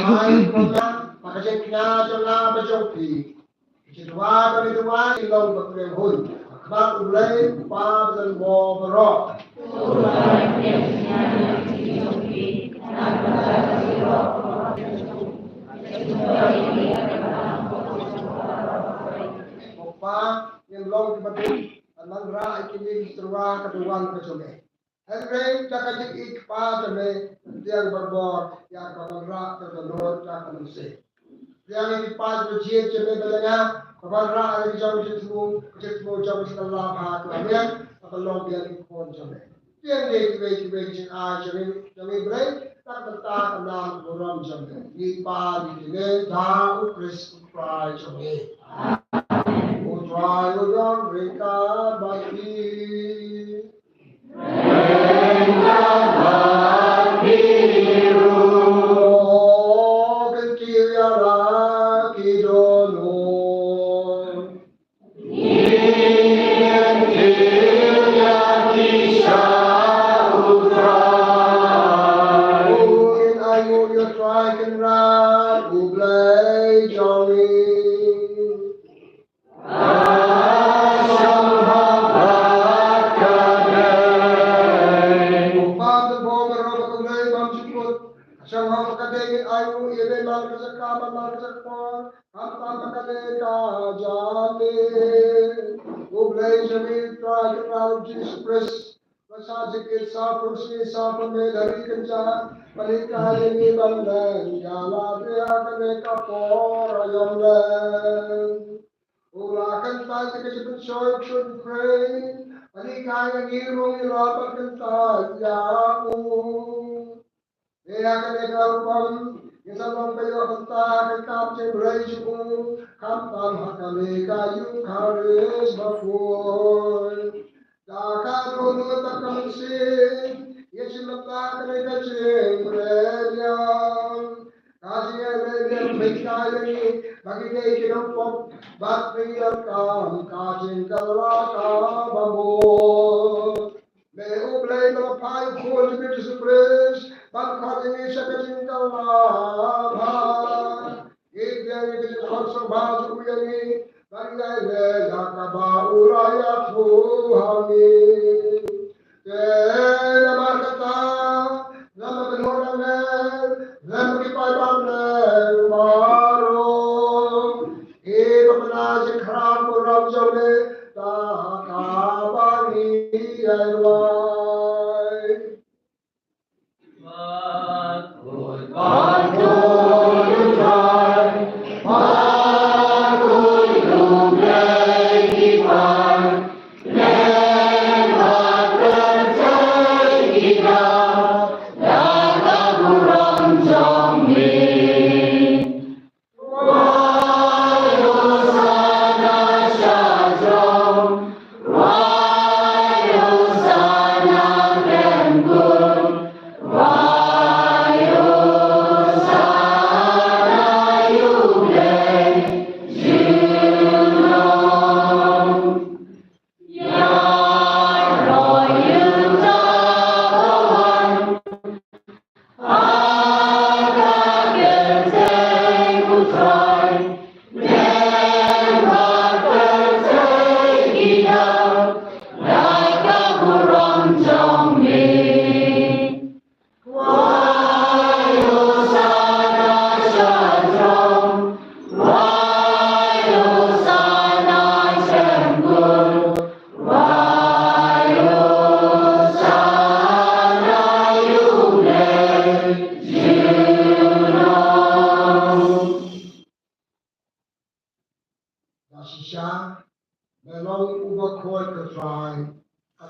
Ai, kong nga, ba ka jingkñia jong nga bad jong phi. Ki jingduwai ba ngi duwai ki long ba pdiang hun. Ha khmat U Blei U Kpa, U Khun bad U Mei baroh. Ko Kpa, ngin long kiba duk, ban wanrah ïa kine ki jingrwai ha ka duwan ka jong me. Hynrei da ka jingïeit kpa jong me, pdiang barabor ïa ka ban wanrah ka dohnud jong ka mynsiem. Pdiang ïa ki paid ba jied jong me ba lyngba ka ban wanrah ïa ki jong ki jingthmu, ki jingthmu jong ki jingkylla bha ka la miat, ka ban long biang ki khun jong me. Pdiang ïa kiwei kiwei ki jingai jong ngi, jong ngi Blei, na ka bynta ka nam ka burom jong me. Ngi pan ïa kine da U Khrist U Trai jong ngi. U Trai u don ryngkat bad phi. Ryngkat bad phi ruh. Oh, kyntiew ïa la ki dohnud. Ngin kyntiew ïa ki sha U Trai. Oh, ngin ainguh ïa U Trai Kynrad U Blei jong ngi. U Blei jong ngi Trai Kynrad Jisu Khrist, ba sa jingkit sa pyrshah sa pyrmei da ri kynja, ban hikai ïa ngi ban len ïa lade ha kane ka por aïom lem. U la kyntait ïa ka jingpynshoi pynshoi, ban hikai ïa ngi ruh ngi la ban kyntait ïa u. Ïa kane ka rukom ngin sa long ba ïoh bynta ha ka kam jingblei jong u, khamtam ha kane ka Eukharist bakhuid. Da ka dohnud bad ka mynsiem, ïa shim bynta kane ka jingpynïaid. Ka jingïaid leh leh pynhikai ïa ngi ba ngi dei ki nongpop bad ngi donkam ka jingkylla kaba mut. Me U Blei ba la phah ïa U Khun jong me Jisu Khrist ban khot ïa ngi sha ka jingkylla bha. Ngi pdiang ïa ka jingkhot sngewbha jong u ïa ngi ban ïaid leh ïa kaba u la ïathuh ha ngi. Te namar kata, lem bad ngi, lem bad ki paidbah baroh, ngi pynbna jingkhram burom jong me da kaba ngi ïai duwai.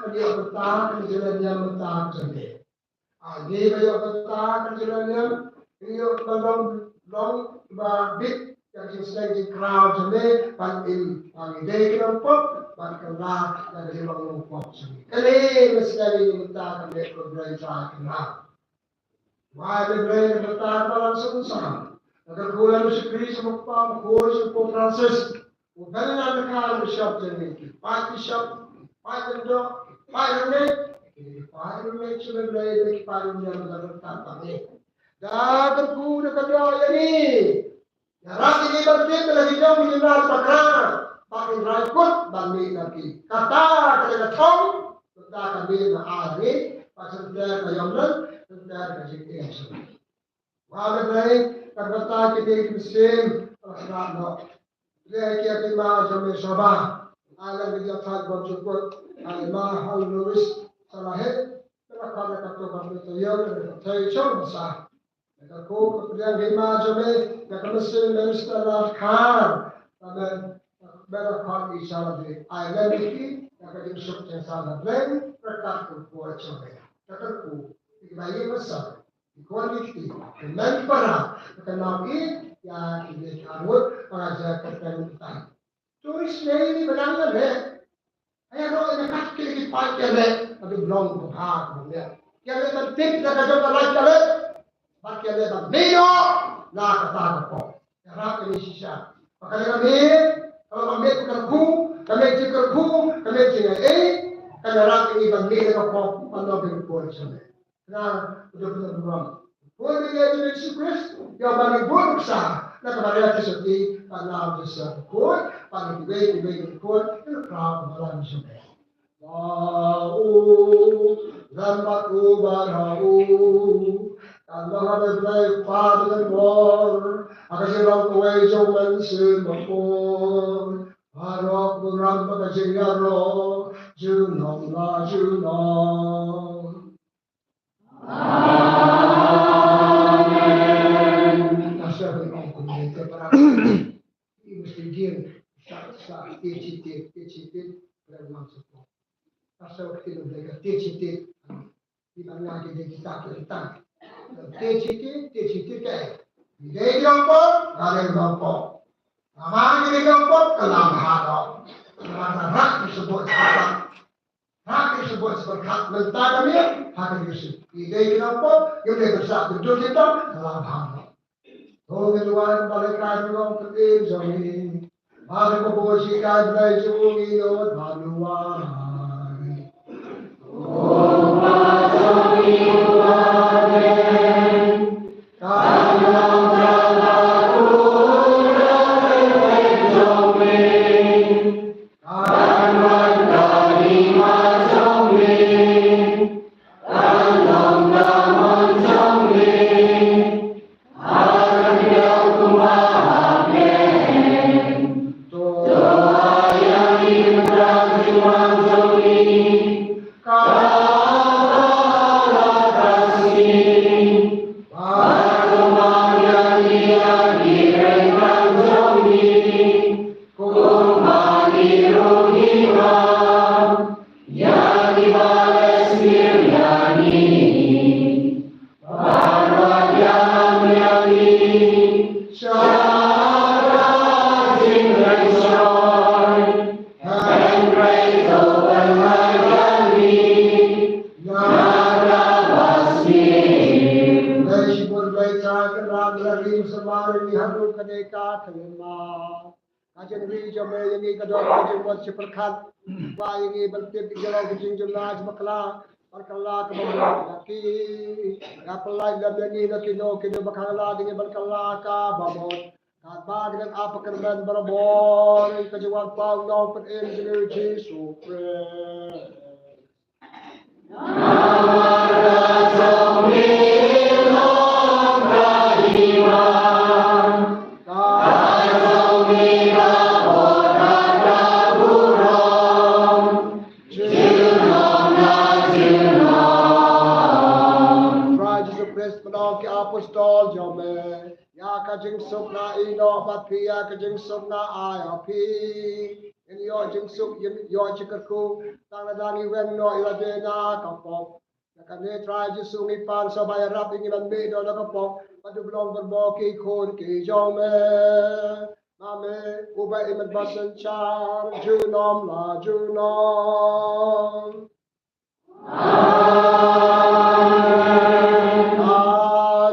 kan ïoh bynta ka jingïalam mynta ka jong ngi. Ai ngi ba ïoh bynta ka jingïalam, ngi ïoh ban long, long ba bit ïa ka jingsneng jingkraw jong ngi, ban im ba ngi dei ki nongpop, ban kylla ïa ka jinglong nongpop jong ngi. Kane ka sneng ïa ngi mynta ka miet ko Blei Trai ka nang. Wai Blei Trai ka mynta ka balang sungsang. Ka kyrkhu ïa u Jisu Khrist, u Kpa, u Khun, u Pope Francis. U Bernard Kar Bishop jong ngi, ki paid bishop, ki paid lyngdoh, ki paid rangbah, ki paid rangbah jong ngi, ki paid rangbah jong ngi. Da kyrkhu da ka doh ïa ngi. Ïarap ïa ngi ban tip ïa ki jong ki jingmut bakla, ba kin rai kut ban mih na ki. Kata ka dei ka thong, kata ka mih na ai ngi, ba synter ka ïom lem, synter ka jingim jong ngi. Wa Blei, ka bynta kine ki mynsiem, ka la sngap noh. Blei ki ati ma jong me Shoba. Ai lem ki jingthait bor jukut. Ai ma Hal Lewis Salahit. Ka la khot na ka to ka to yong na ka thai chong sa. Na ka ko ka pdiang ki ma jong me, na ka mynsiem Minister Ladkhar. Amen. Bela khot i Salahit. Ai lem ki, na ka jingsuk jong Salahit. Ka ka ko ko jong me. Ka ka ko. Ki ba ye masa. Ki kwah ni kti, ki men para, ka nau i, ïa ki ne ka ruh, para ja ka kan tan. Tu is ne ni benang ne. Aya ro ne kat ki ki pai ke ne, adu blong ko ha ko ne. Ke ne ban tip na ka jong ka lai ka le. Ba ke ne ban ne yo, na ka ta ko. Ïarap ïa ngi shisha. Ba ka dei ka miet, kaba ka miet ka kyrkhu, ka miet jingkyrkhu, ka miet jingai ei, ka ïarap ïa ngi ban miet ïa ka pop, ban long ka kyrkhu jong me. Khnang ba ka burom. Khuid ïa ngi Jisu Khrist, ïa ba ngi bun nuksa, na ka Maria Theisotti, ba nang Joseph Khuid, ba ngi kiwei kiwei Khuid, ïa ka kraw ba la ngi shu. Ba u, lam ba u ba ra u. Kan ba ha Blei Kpa ba don bor, ha ka jinglong kawei jong u Mynsiem Bakhuid. Baroh burom bad ka jingïaroh, junom la junom. Amen. Pastor, ong kumne te para. Mesti dia sa sa ti ti ti ti ti. Sa ka ti ka ti ti ti. Ti ba nga ki dei kita ki tang. Ti ti ti ti ti ti te. Dei ki nongpop, nga dei nongpop. Nga ma ki dei nongpop, ka lam ha no. Nga ta rak ki sebut sebut. Rak ki sebut sebut kat mentang kami, ha ki sebut. Dei ki nongpop, ki dei besar, betul kita, ka lam ha no. Hong luar balik ka ruang petin jong ni. Balik ko bo si ka brai jong ni lo ba luar. Ka jingri jong me ïa ngi ka don ka jingmut shi pyrkhat. Ba ïa ngi ban tip ïa la ka jingjumna jong bakla. Bakla ka ba mut ïa ki. Ka pynlait lem ïa ngi na kino kino ba ka la ding ban kylla ka ba mut. Katba ngi dang ap kyrmen barabor ka jingwan pa u Nongpynim jong ngi Jisu Khrist. Trai Jisu Khrist, pynlong ki apostol jong me ïa ka jingsuk na ïehnoh bad phi, ïa ka jingsuk na ai ha phi. Ïa ngi ïoh jingsuk, ïa ngi ïoh jingkyrkhu, tang lada ngi weng noh ïa lade na ka pop. Ïa kane Trai Jisu ngi pan sa ba ïarap ïa ngi ban mih noh na ka pop, bad u long barabor ki khun ki jong me. Ma me, uba im bad synshar junom la junom. Amen. Ka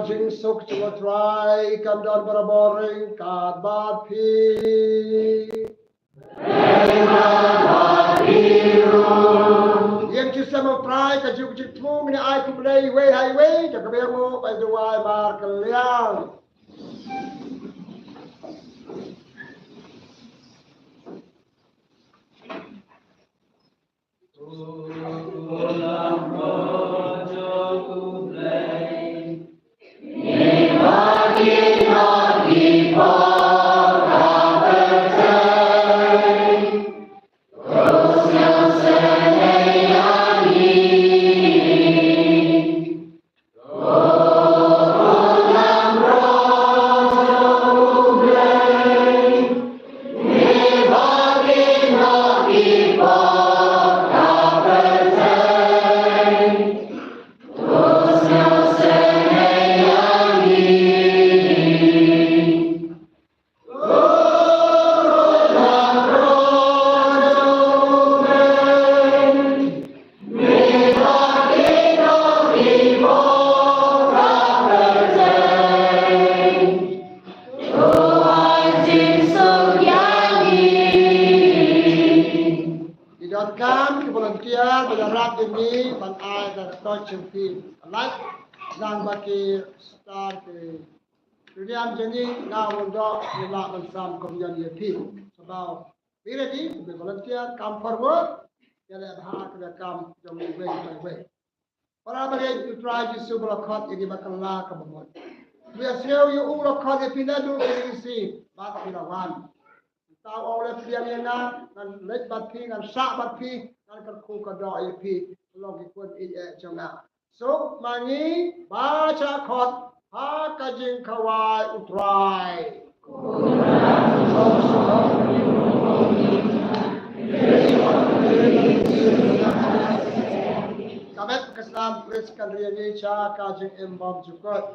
jingsuk jong u Trai kan don barabor ryngkat bad phi. Ïa ka jingsuk u Trai ka juk jingthmu ngin ai khublei iwei ha iwei, da kaba ïa ngi ba ïa duwai markylliang. Ki donkam ki volunteer ba ïarap ïa ngi ban ai da ka touch and feel. Lait nang ba ki star ki Ri niam jong ngi nga wan doh ngi lah ban sam communion ïa phi. Sabab phi ready to be volunteer, come forward. Ïa leh bha ka kam jong ngi wei pa wei. Para bangeit, u Trai Jisu ba la khot ïa ngi ba kylla ka ba mut. Ngi ïa sngewthuh ïa u la khot ïa phi naduh kine ki sngi bad phi la wan. Mynta u ong leh pdiang ïa nga, ngan leit bad phi, ngan sah bad phi, ngan kyrkhu kyrdoh ïa phi. Long ki khun ïeit eh jong nga. Suk ma ngi ba shah khot ha ka jingkhawai u Trai. Ïalam Khrist kan ri ïa ngi sha ka jingim bymjukut.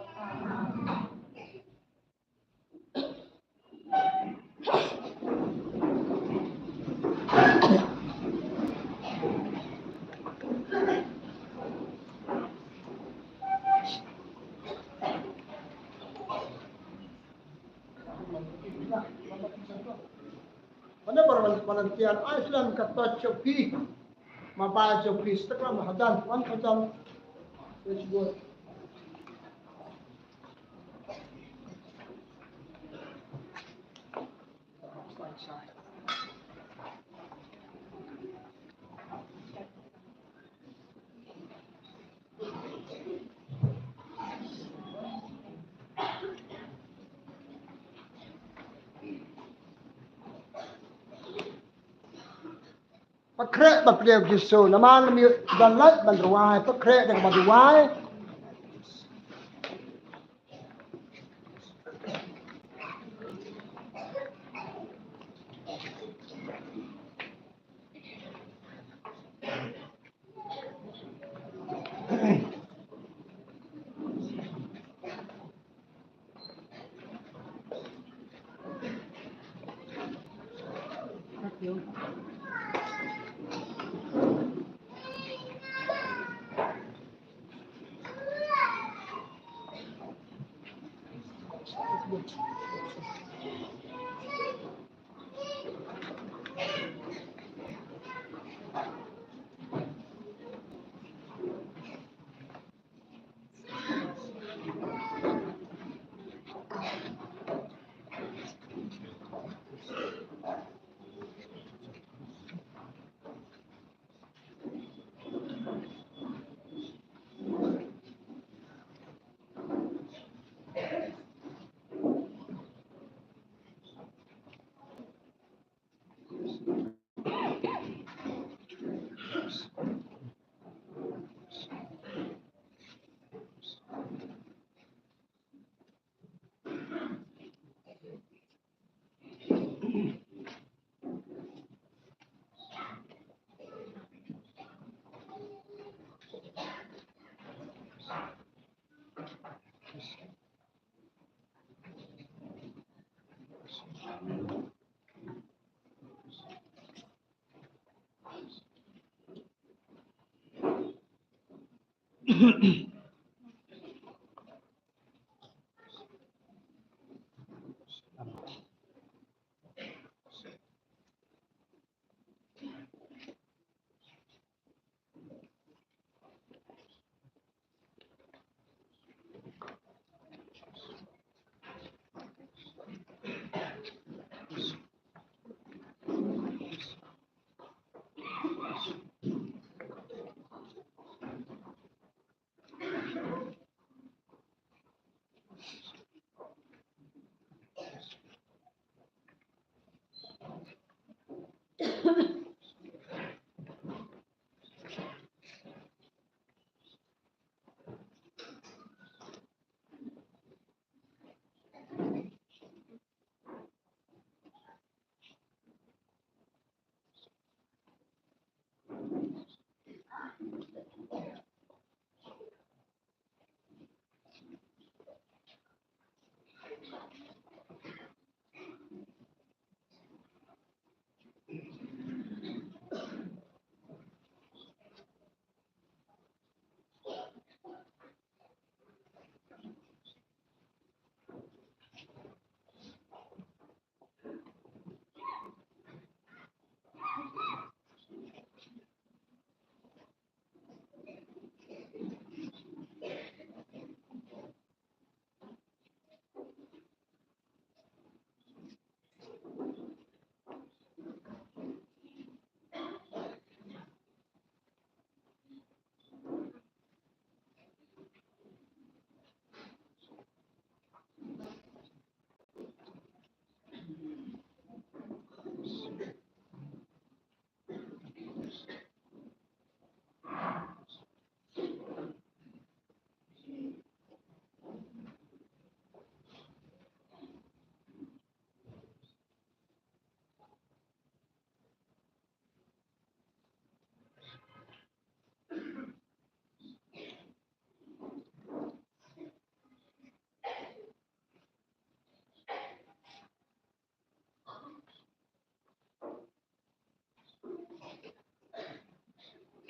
Mana baru mana tian ai selam ka tot chopi. Ma ba chopi setek ma hadan wan hadan. Let's go. Pynkhreh ba pdiang Jisu, namar ym don lait ban rwai, pynkhreh da kaba duwai.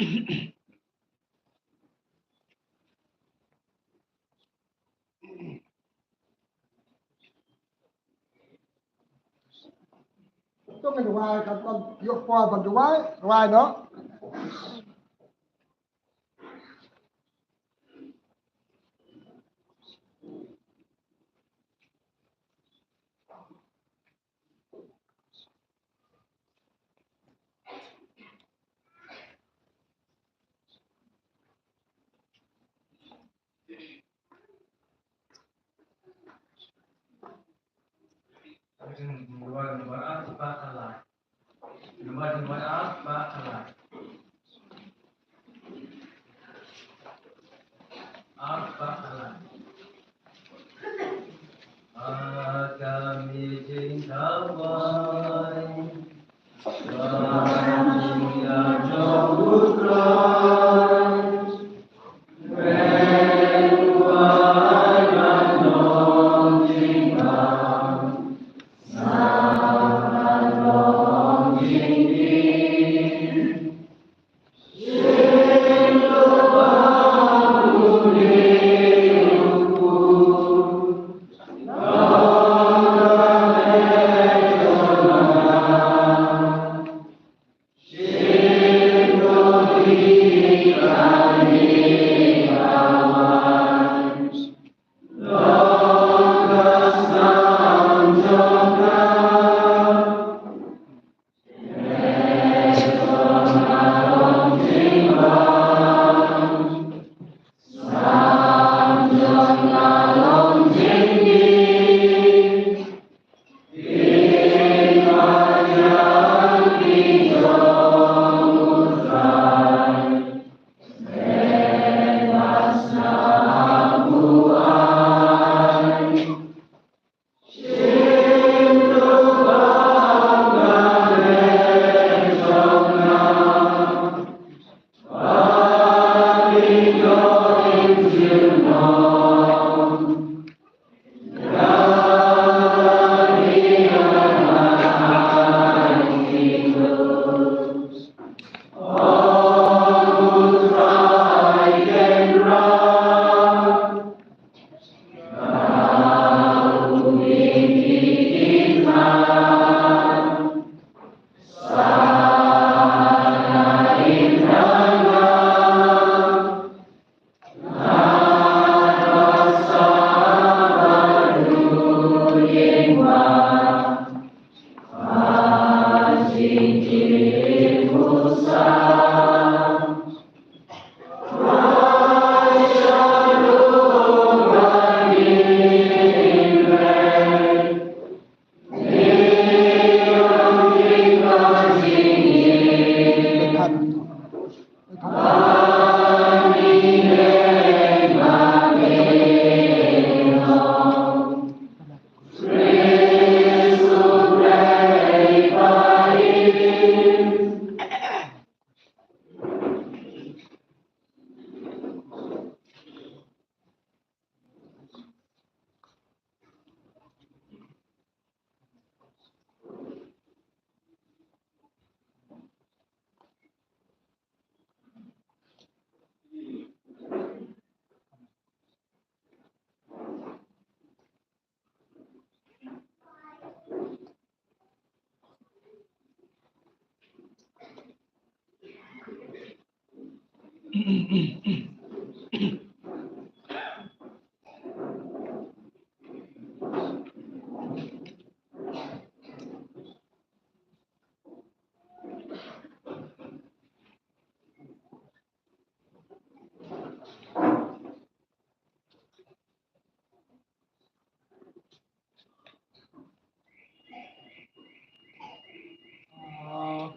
To ngin duwai, kan pang ïoh por ban duwai, duwai noh.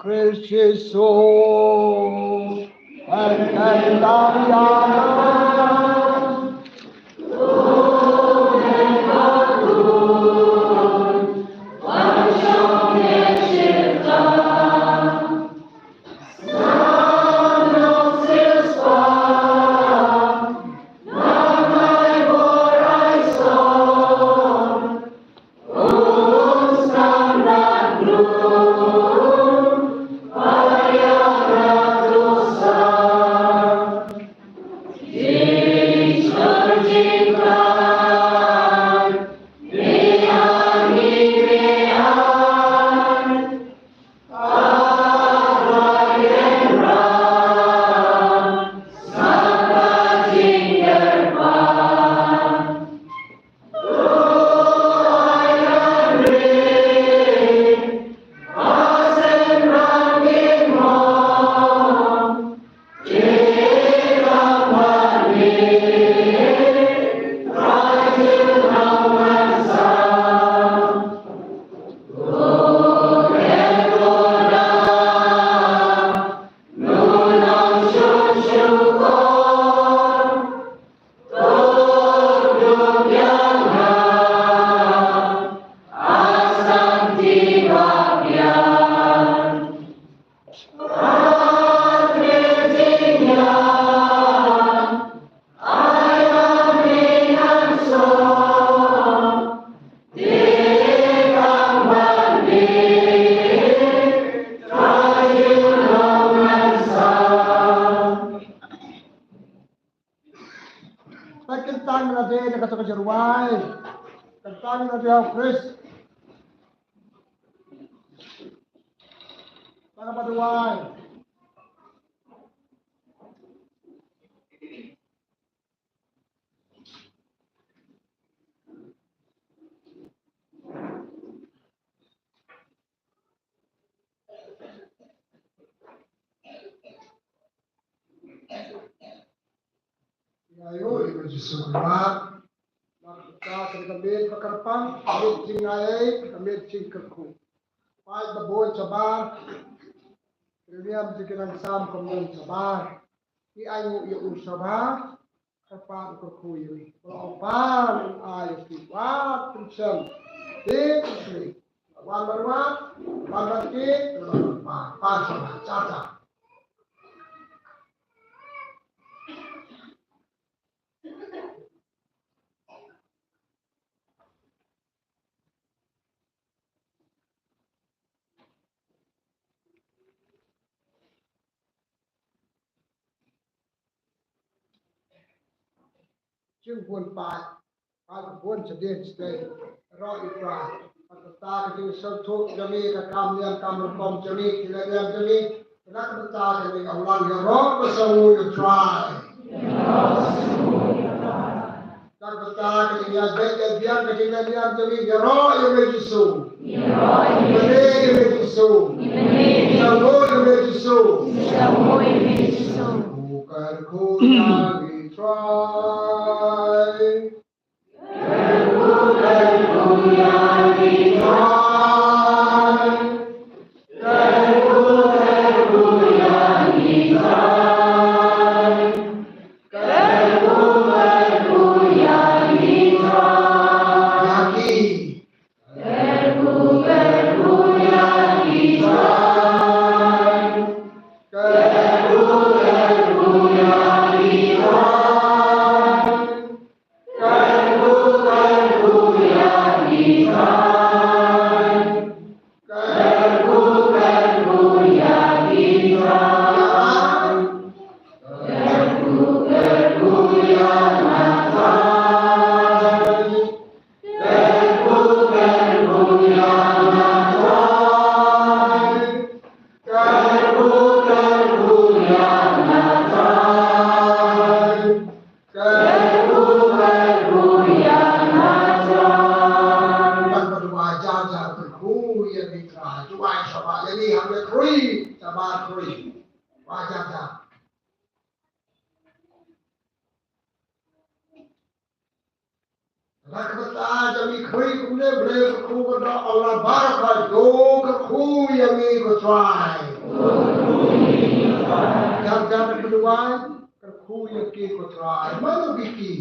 Khrist Jisu, pynkyndang ïa nga. Peit, kyntang ïa lade da kata ka jingrwai. Kyntang ïa lade ha U Khrist. Tang ba duwai. Ïa ïohi ïa U Jisu Khrist. Bad ka, ka miet ba kyrpang, ka miet jingaiei, ka miet jingkyrkhu. Peit ba bun shabar, ki niam jong ki nong sam ka bun shabar. Ki ainguh ïa u shabar, kyrpad kyrkhu ïa u. Ba u pan un ai ïa ki, wat pynshem. Ki pynshem. Wan marwat, wan markit, wan marwat. Pan shabar, cha cha. Jingbun paid, paid bun shadien shadien. Ïaroh ïa U Trai. Bad kata ka jingsngewthuh jong ngi, ka kam niam kam rukom jong ngi, ki leh niam jong ngi. Bad kata ka jingïalang ïaroh ba sngewthuh ïa U Trai. Bad kata ka jingïabeit ïabiang ka jingleh niam jong ngi, ïaroh ïa U Jisu. Ïaroh ïa U Jisu. Ïa U Jisu. Ïaroh ïa U Jisu. Ïaroh ïa U Jisu. Kyrkhu ïa ngi Trai. Ban ba duwai jar jar, kyrkhu ïa ngi Trai, duwai shabar ïa ngi, hap ïa kyrkhu, shabar kyrkhu. Duwai jar jar. Lada ka bynta jong ngi kyrkhu kumne, Blei kyrkhu ka dei, Allah baroh ka dei, kyrkhu ïa ngi ko Trai. Jar jar ba duwai, kyrkhu ïa ki ko Trai. Mano ki ki?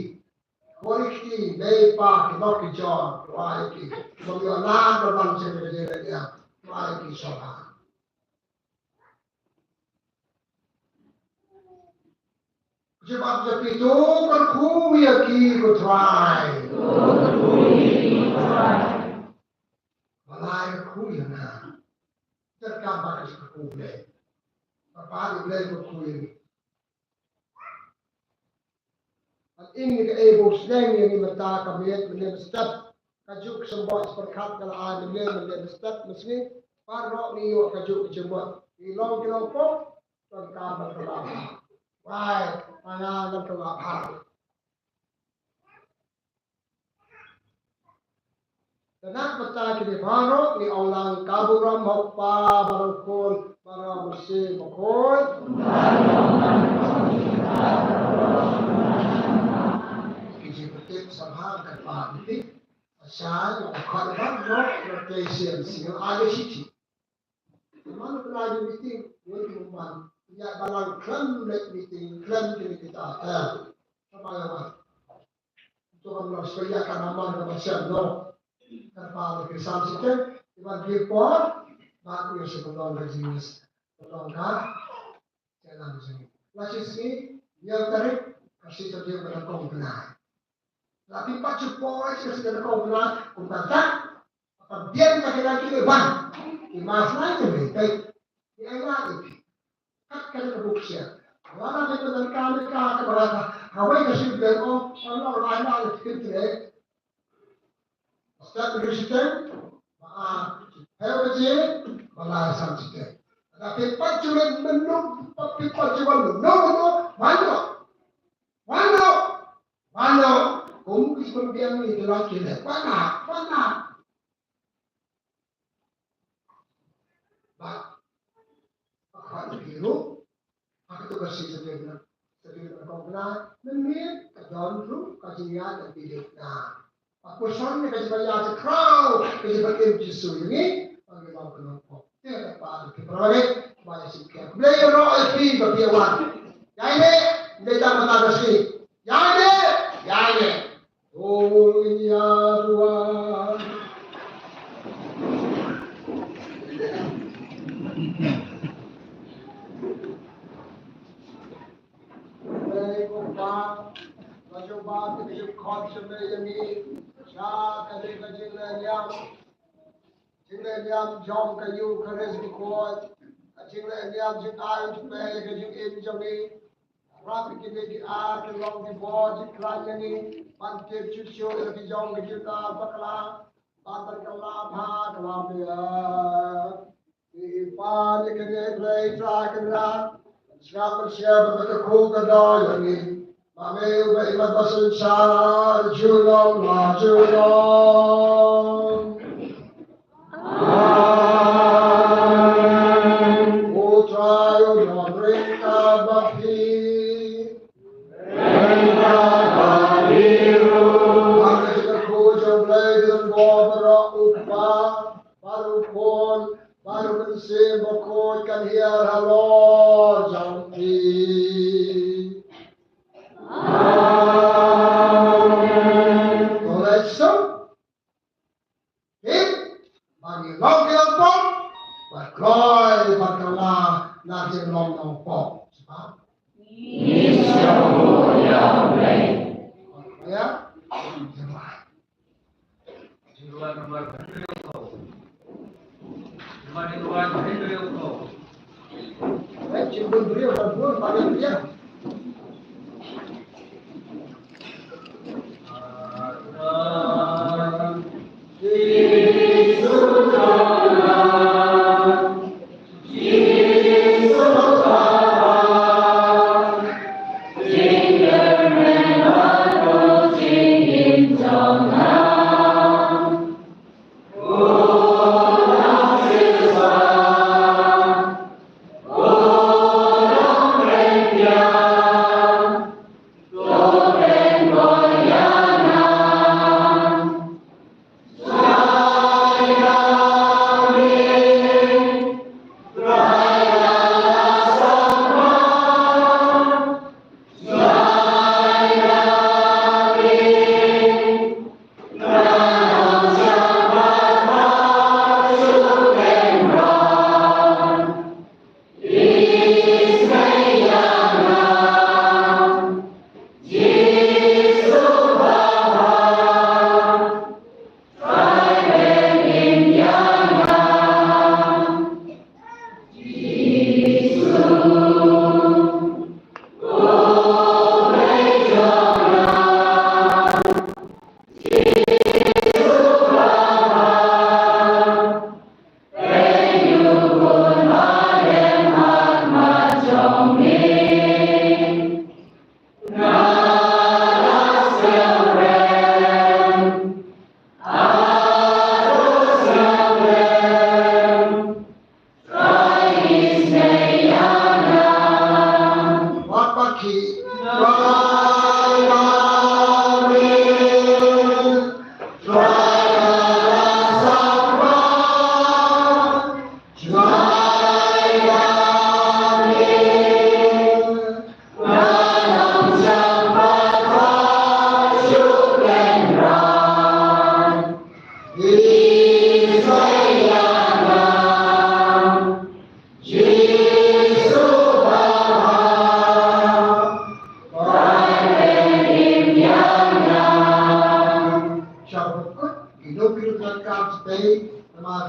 Khun ki, mei pa, ki lok ki jor, duwai ïa ki. Ba ïoh lad ba ban sha ka jingïaid lynti, duwai ïa ki sha Allah. Jubab jong ki, to kyrkhu ïa ki ko Trai. Ba la kyrkhu ïa nga. Te ka ba ka kyrkhu Blei. Ba ba Blei kyrkhu ïa ngi. Bad ïa ngi kaei ba u sneng ïa ngi mynta ka miet, mynne mynstep. Kajuh ka symboh pyrkhat ka la ai mynne, mynne mynstep, mynsngi. Baroh ngi ïoh kajuh ka jingmut. Ngi long ki nongpop, donkam ban kyrpad. Wai, tang ban kyrpad. Te na ka bynta kine baroh ngi ong lang, ka burom ha U Kpa, bad ha U Khun, bad ha U Mynsiem Bakhuid. Ki jingpyntip sngewbha ka pa ngi. Ashai, u khot baroh na K C M C, ai ka shithi. Te man u pynlait meeting, u wan u man, u Ïa balang khlem leit meeting, khlem kine kita. Eh, sama ïa wan. To kan long sekali ïa ka naman ka ba sem no. Ka ba ki sam site, iban ki por, ba ku ïa se ka long ka jingis. Ka long ka, ka long ka jingis. La shi sngi, ïa tarik, ka shi tarik ba la kong kena. La phi pat shu poi sha ka sdang kong kynai, kum kata, ka biang ka kynai ki ban. Ki mas lai ki mei peit. Ki ai lai ki. Kat ka ka buk sia. Wala ka ka ka ka ka ka ba ka. Kawei ka shu biang ong, ong ong lai lai ki tre. Start ka shu teng. Ba a. Heu ka ji. Ba lai sam shu teng. Ka phi pat shu len menung, phi pat shu len menung, menung, menung. Mano? Mano? Kum ki shu biang ni ki la ki le. Mano? Mano? Ba. Ba ka ni ru. Ba ka tu ka si sa biang na. Sa biang na kong na. Ni ka don ru ka jingïa ka biang na. Ba ka san ni ka jingïa ka kraw ka jingïa ka Jisu ni. Ba ka ni ru ka nong kong. Te ka pa ki pra ni. Ba ya si ka. Blei ro e pi ba pi wan. Ya ni. Blei ta mata ka si. Ïaineh, ïaineh. Ong ïa ruh. Ei ko Pa, la jong ba te jong khot jong me ïa ngi. Sha ka dei ka jingleh niam. Jingleh niam jong ka Eukharist bakhuid. Ka jingleh niam jingai jong me ïa ka jingim jong ngi. Rap ïa kine ki ar ki long ki bor ki khlaiñ ïa ngi. Ban tip shuh shuh ïa ki jong ki jingkar bakla. Ban ban kylla bha kylla biang. Ngi pan ïa kine Blei Trai Kynrad. Sngap ban shim bad ban kyrkhu kyrdoh ïa ngi. Ba me uba ïeit bad ba synshar, junom la junom. Amen. Ko Trai, u don ryngkat bad phi. Ryngkat bad phi ruh. Ba ka jingkyrkhu jong U Blei, U Trai baroh, U Kpa, bad U Khun, bad U Mynsiem Bakhuid kan hiar halor jong phi. Amen. To leit suk. Peit, ba ngi long ki nongpop, bad kloi bad kylla na ki long nongpop. Sngewbha. Ngi sngewbha ïa U Blei. Ïa. Ïa.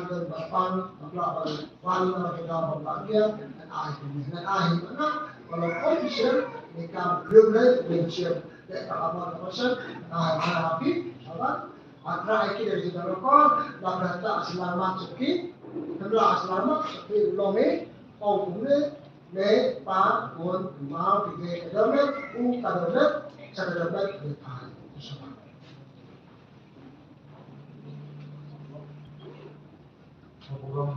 Ba pang, ba pla, ba wan, ba pla, ba pla, ba pla, ngan ai, ngan ai, ngan ai, ba long official, ni kam privilege, ni share, te ka ba ka ba shan, ai, ai, happy, ba, ba, ba, ai, ki, dari, dari, ko, ba, ba, ta, selamat, suki, kemla, selamat, suki, long, eh, ong, kumne, ne, pa, kun, mau, ki, ke, ka, domet, u, ka, domet, sa, ka, domet, ne, pa, selamat. Amen. Shalom,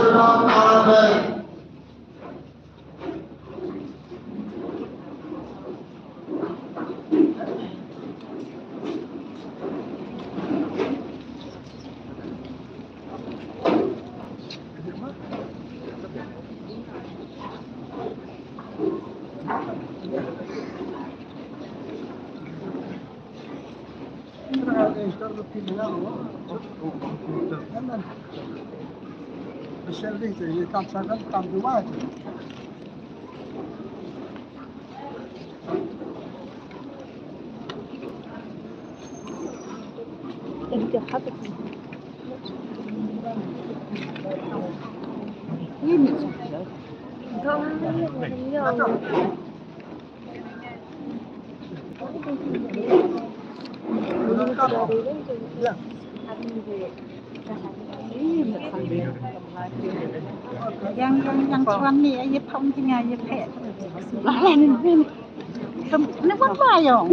shalom, amen. Yang, yang, yang chuan ni, ye phong jing, ye phe. Ni wan ba yong.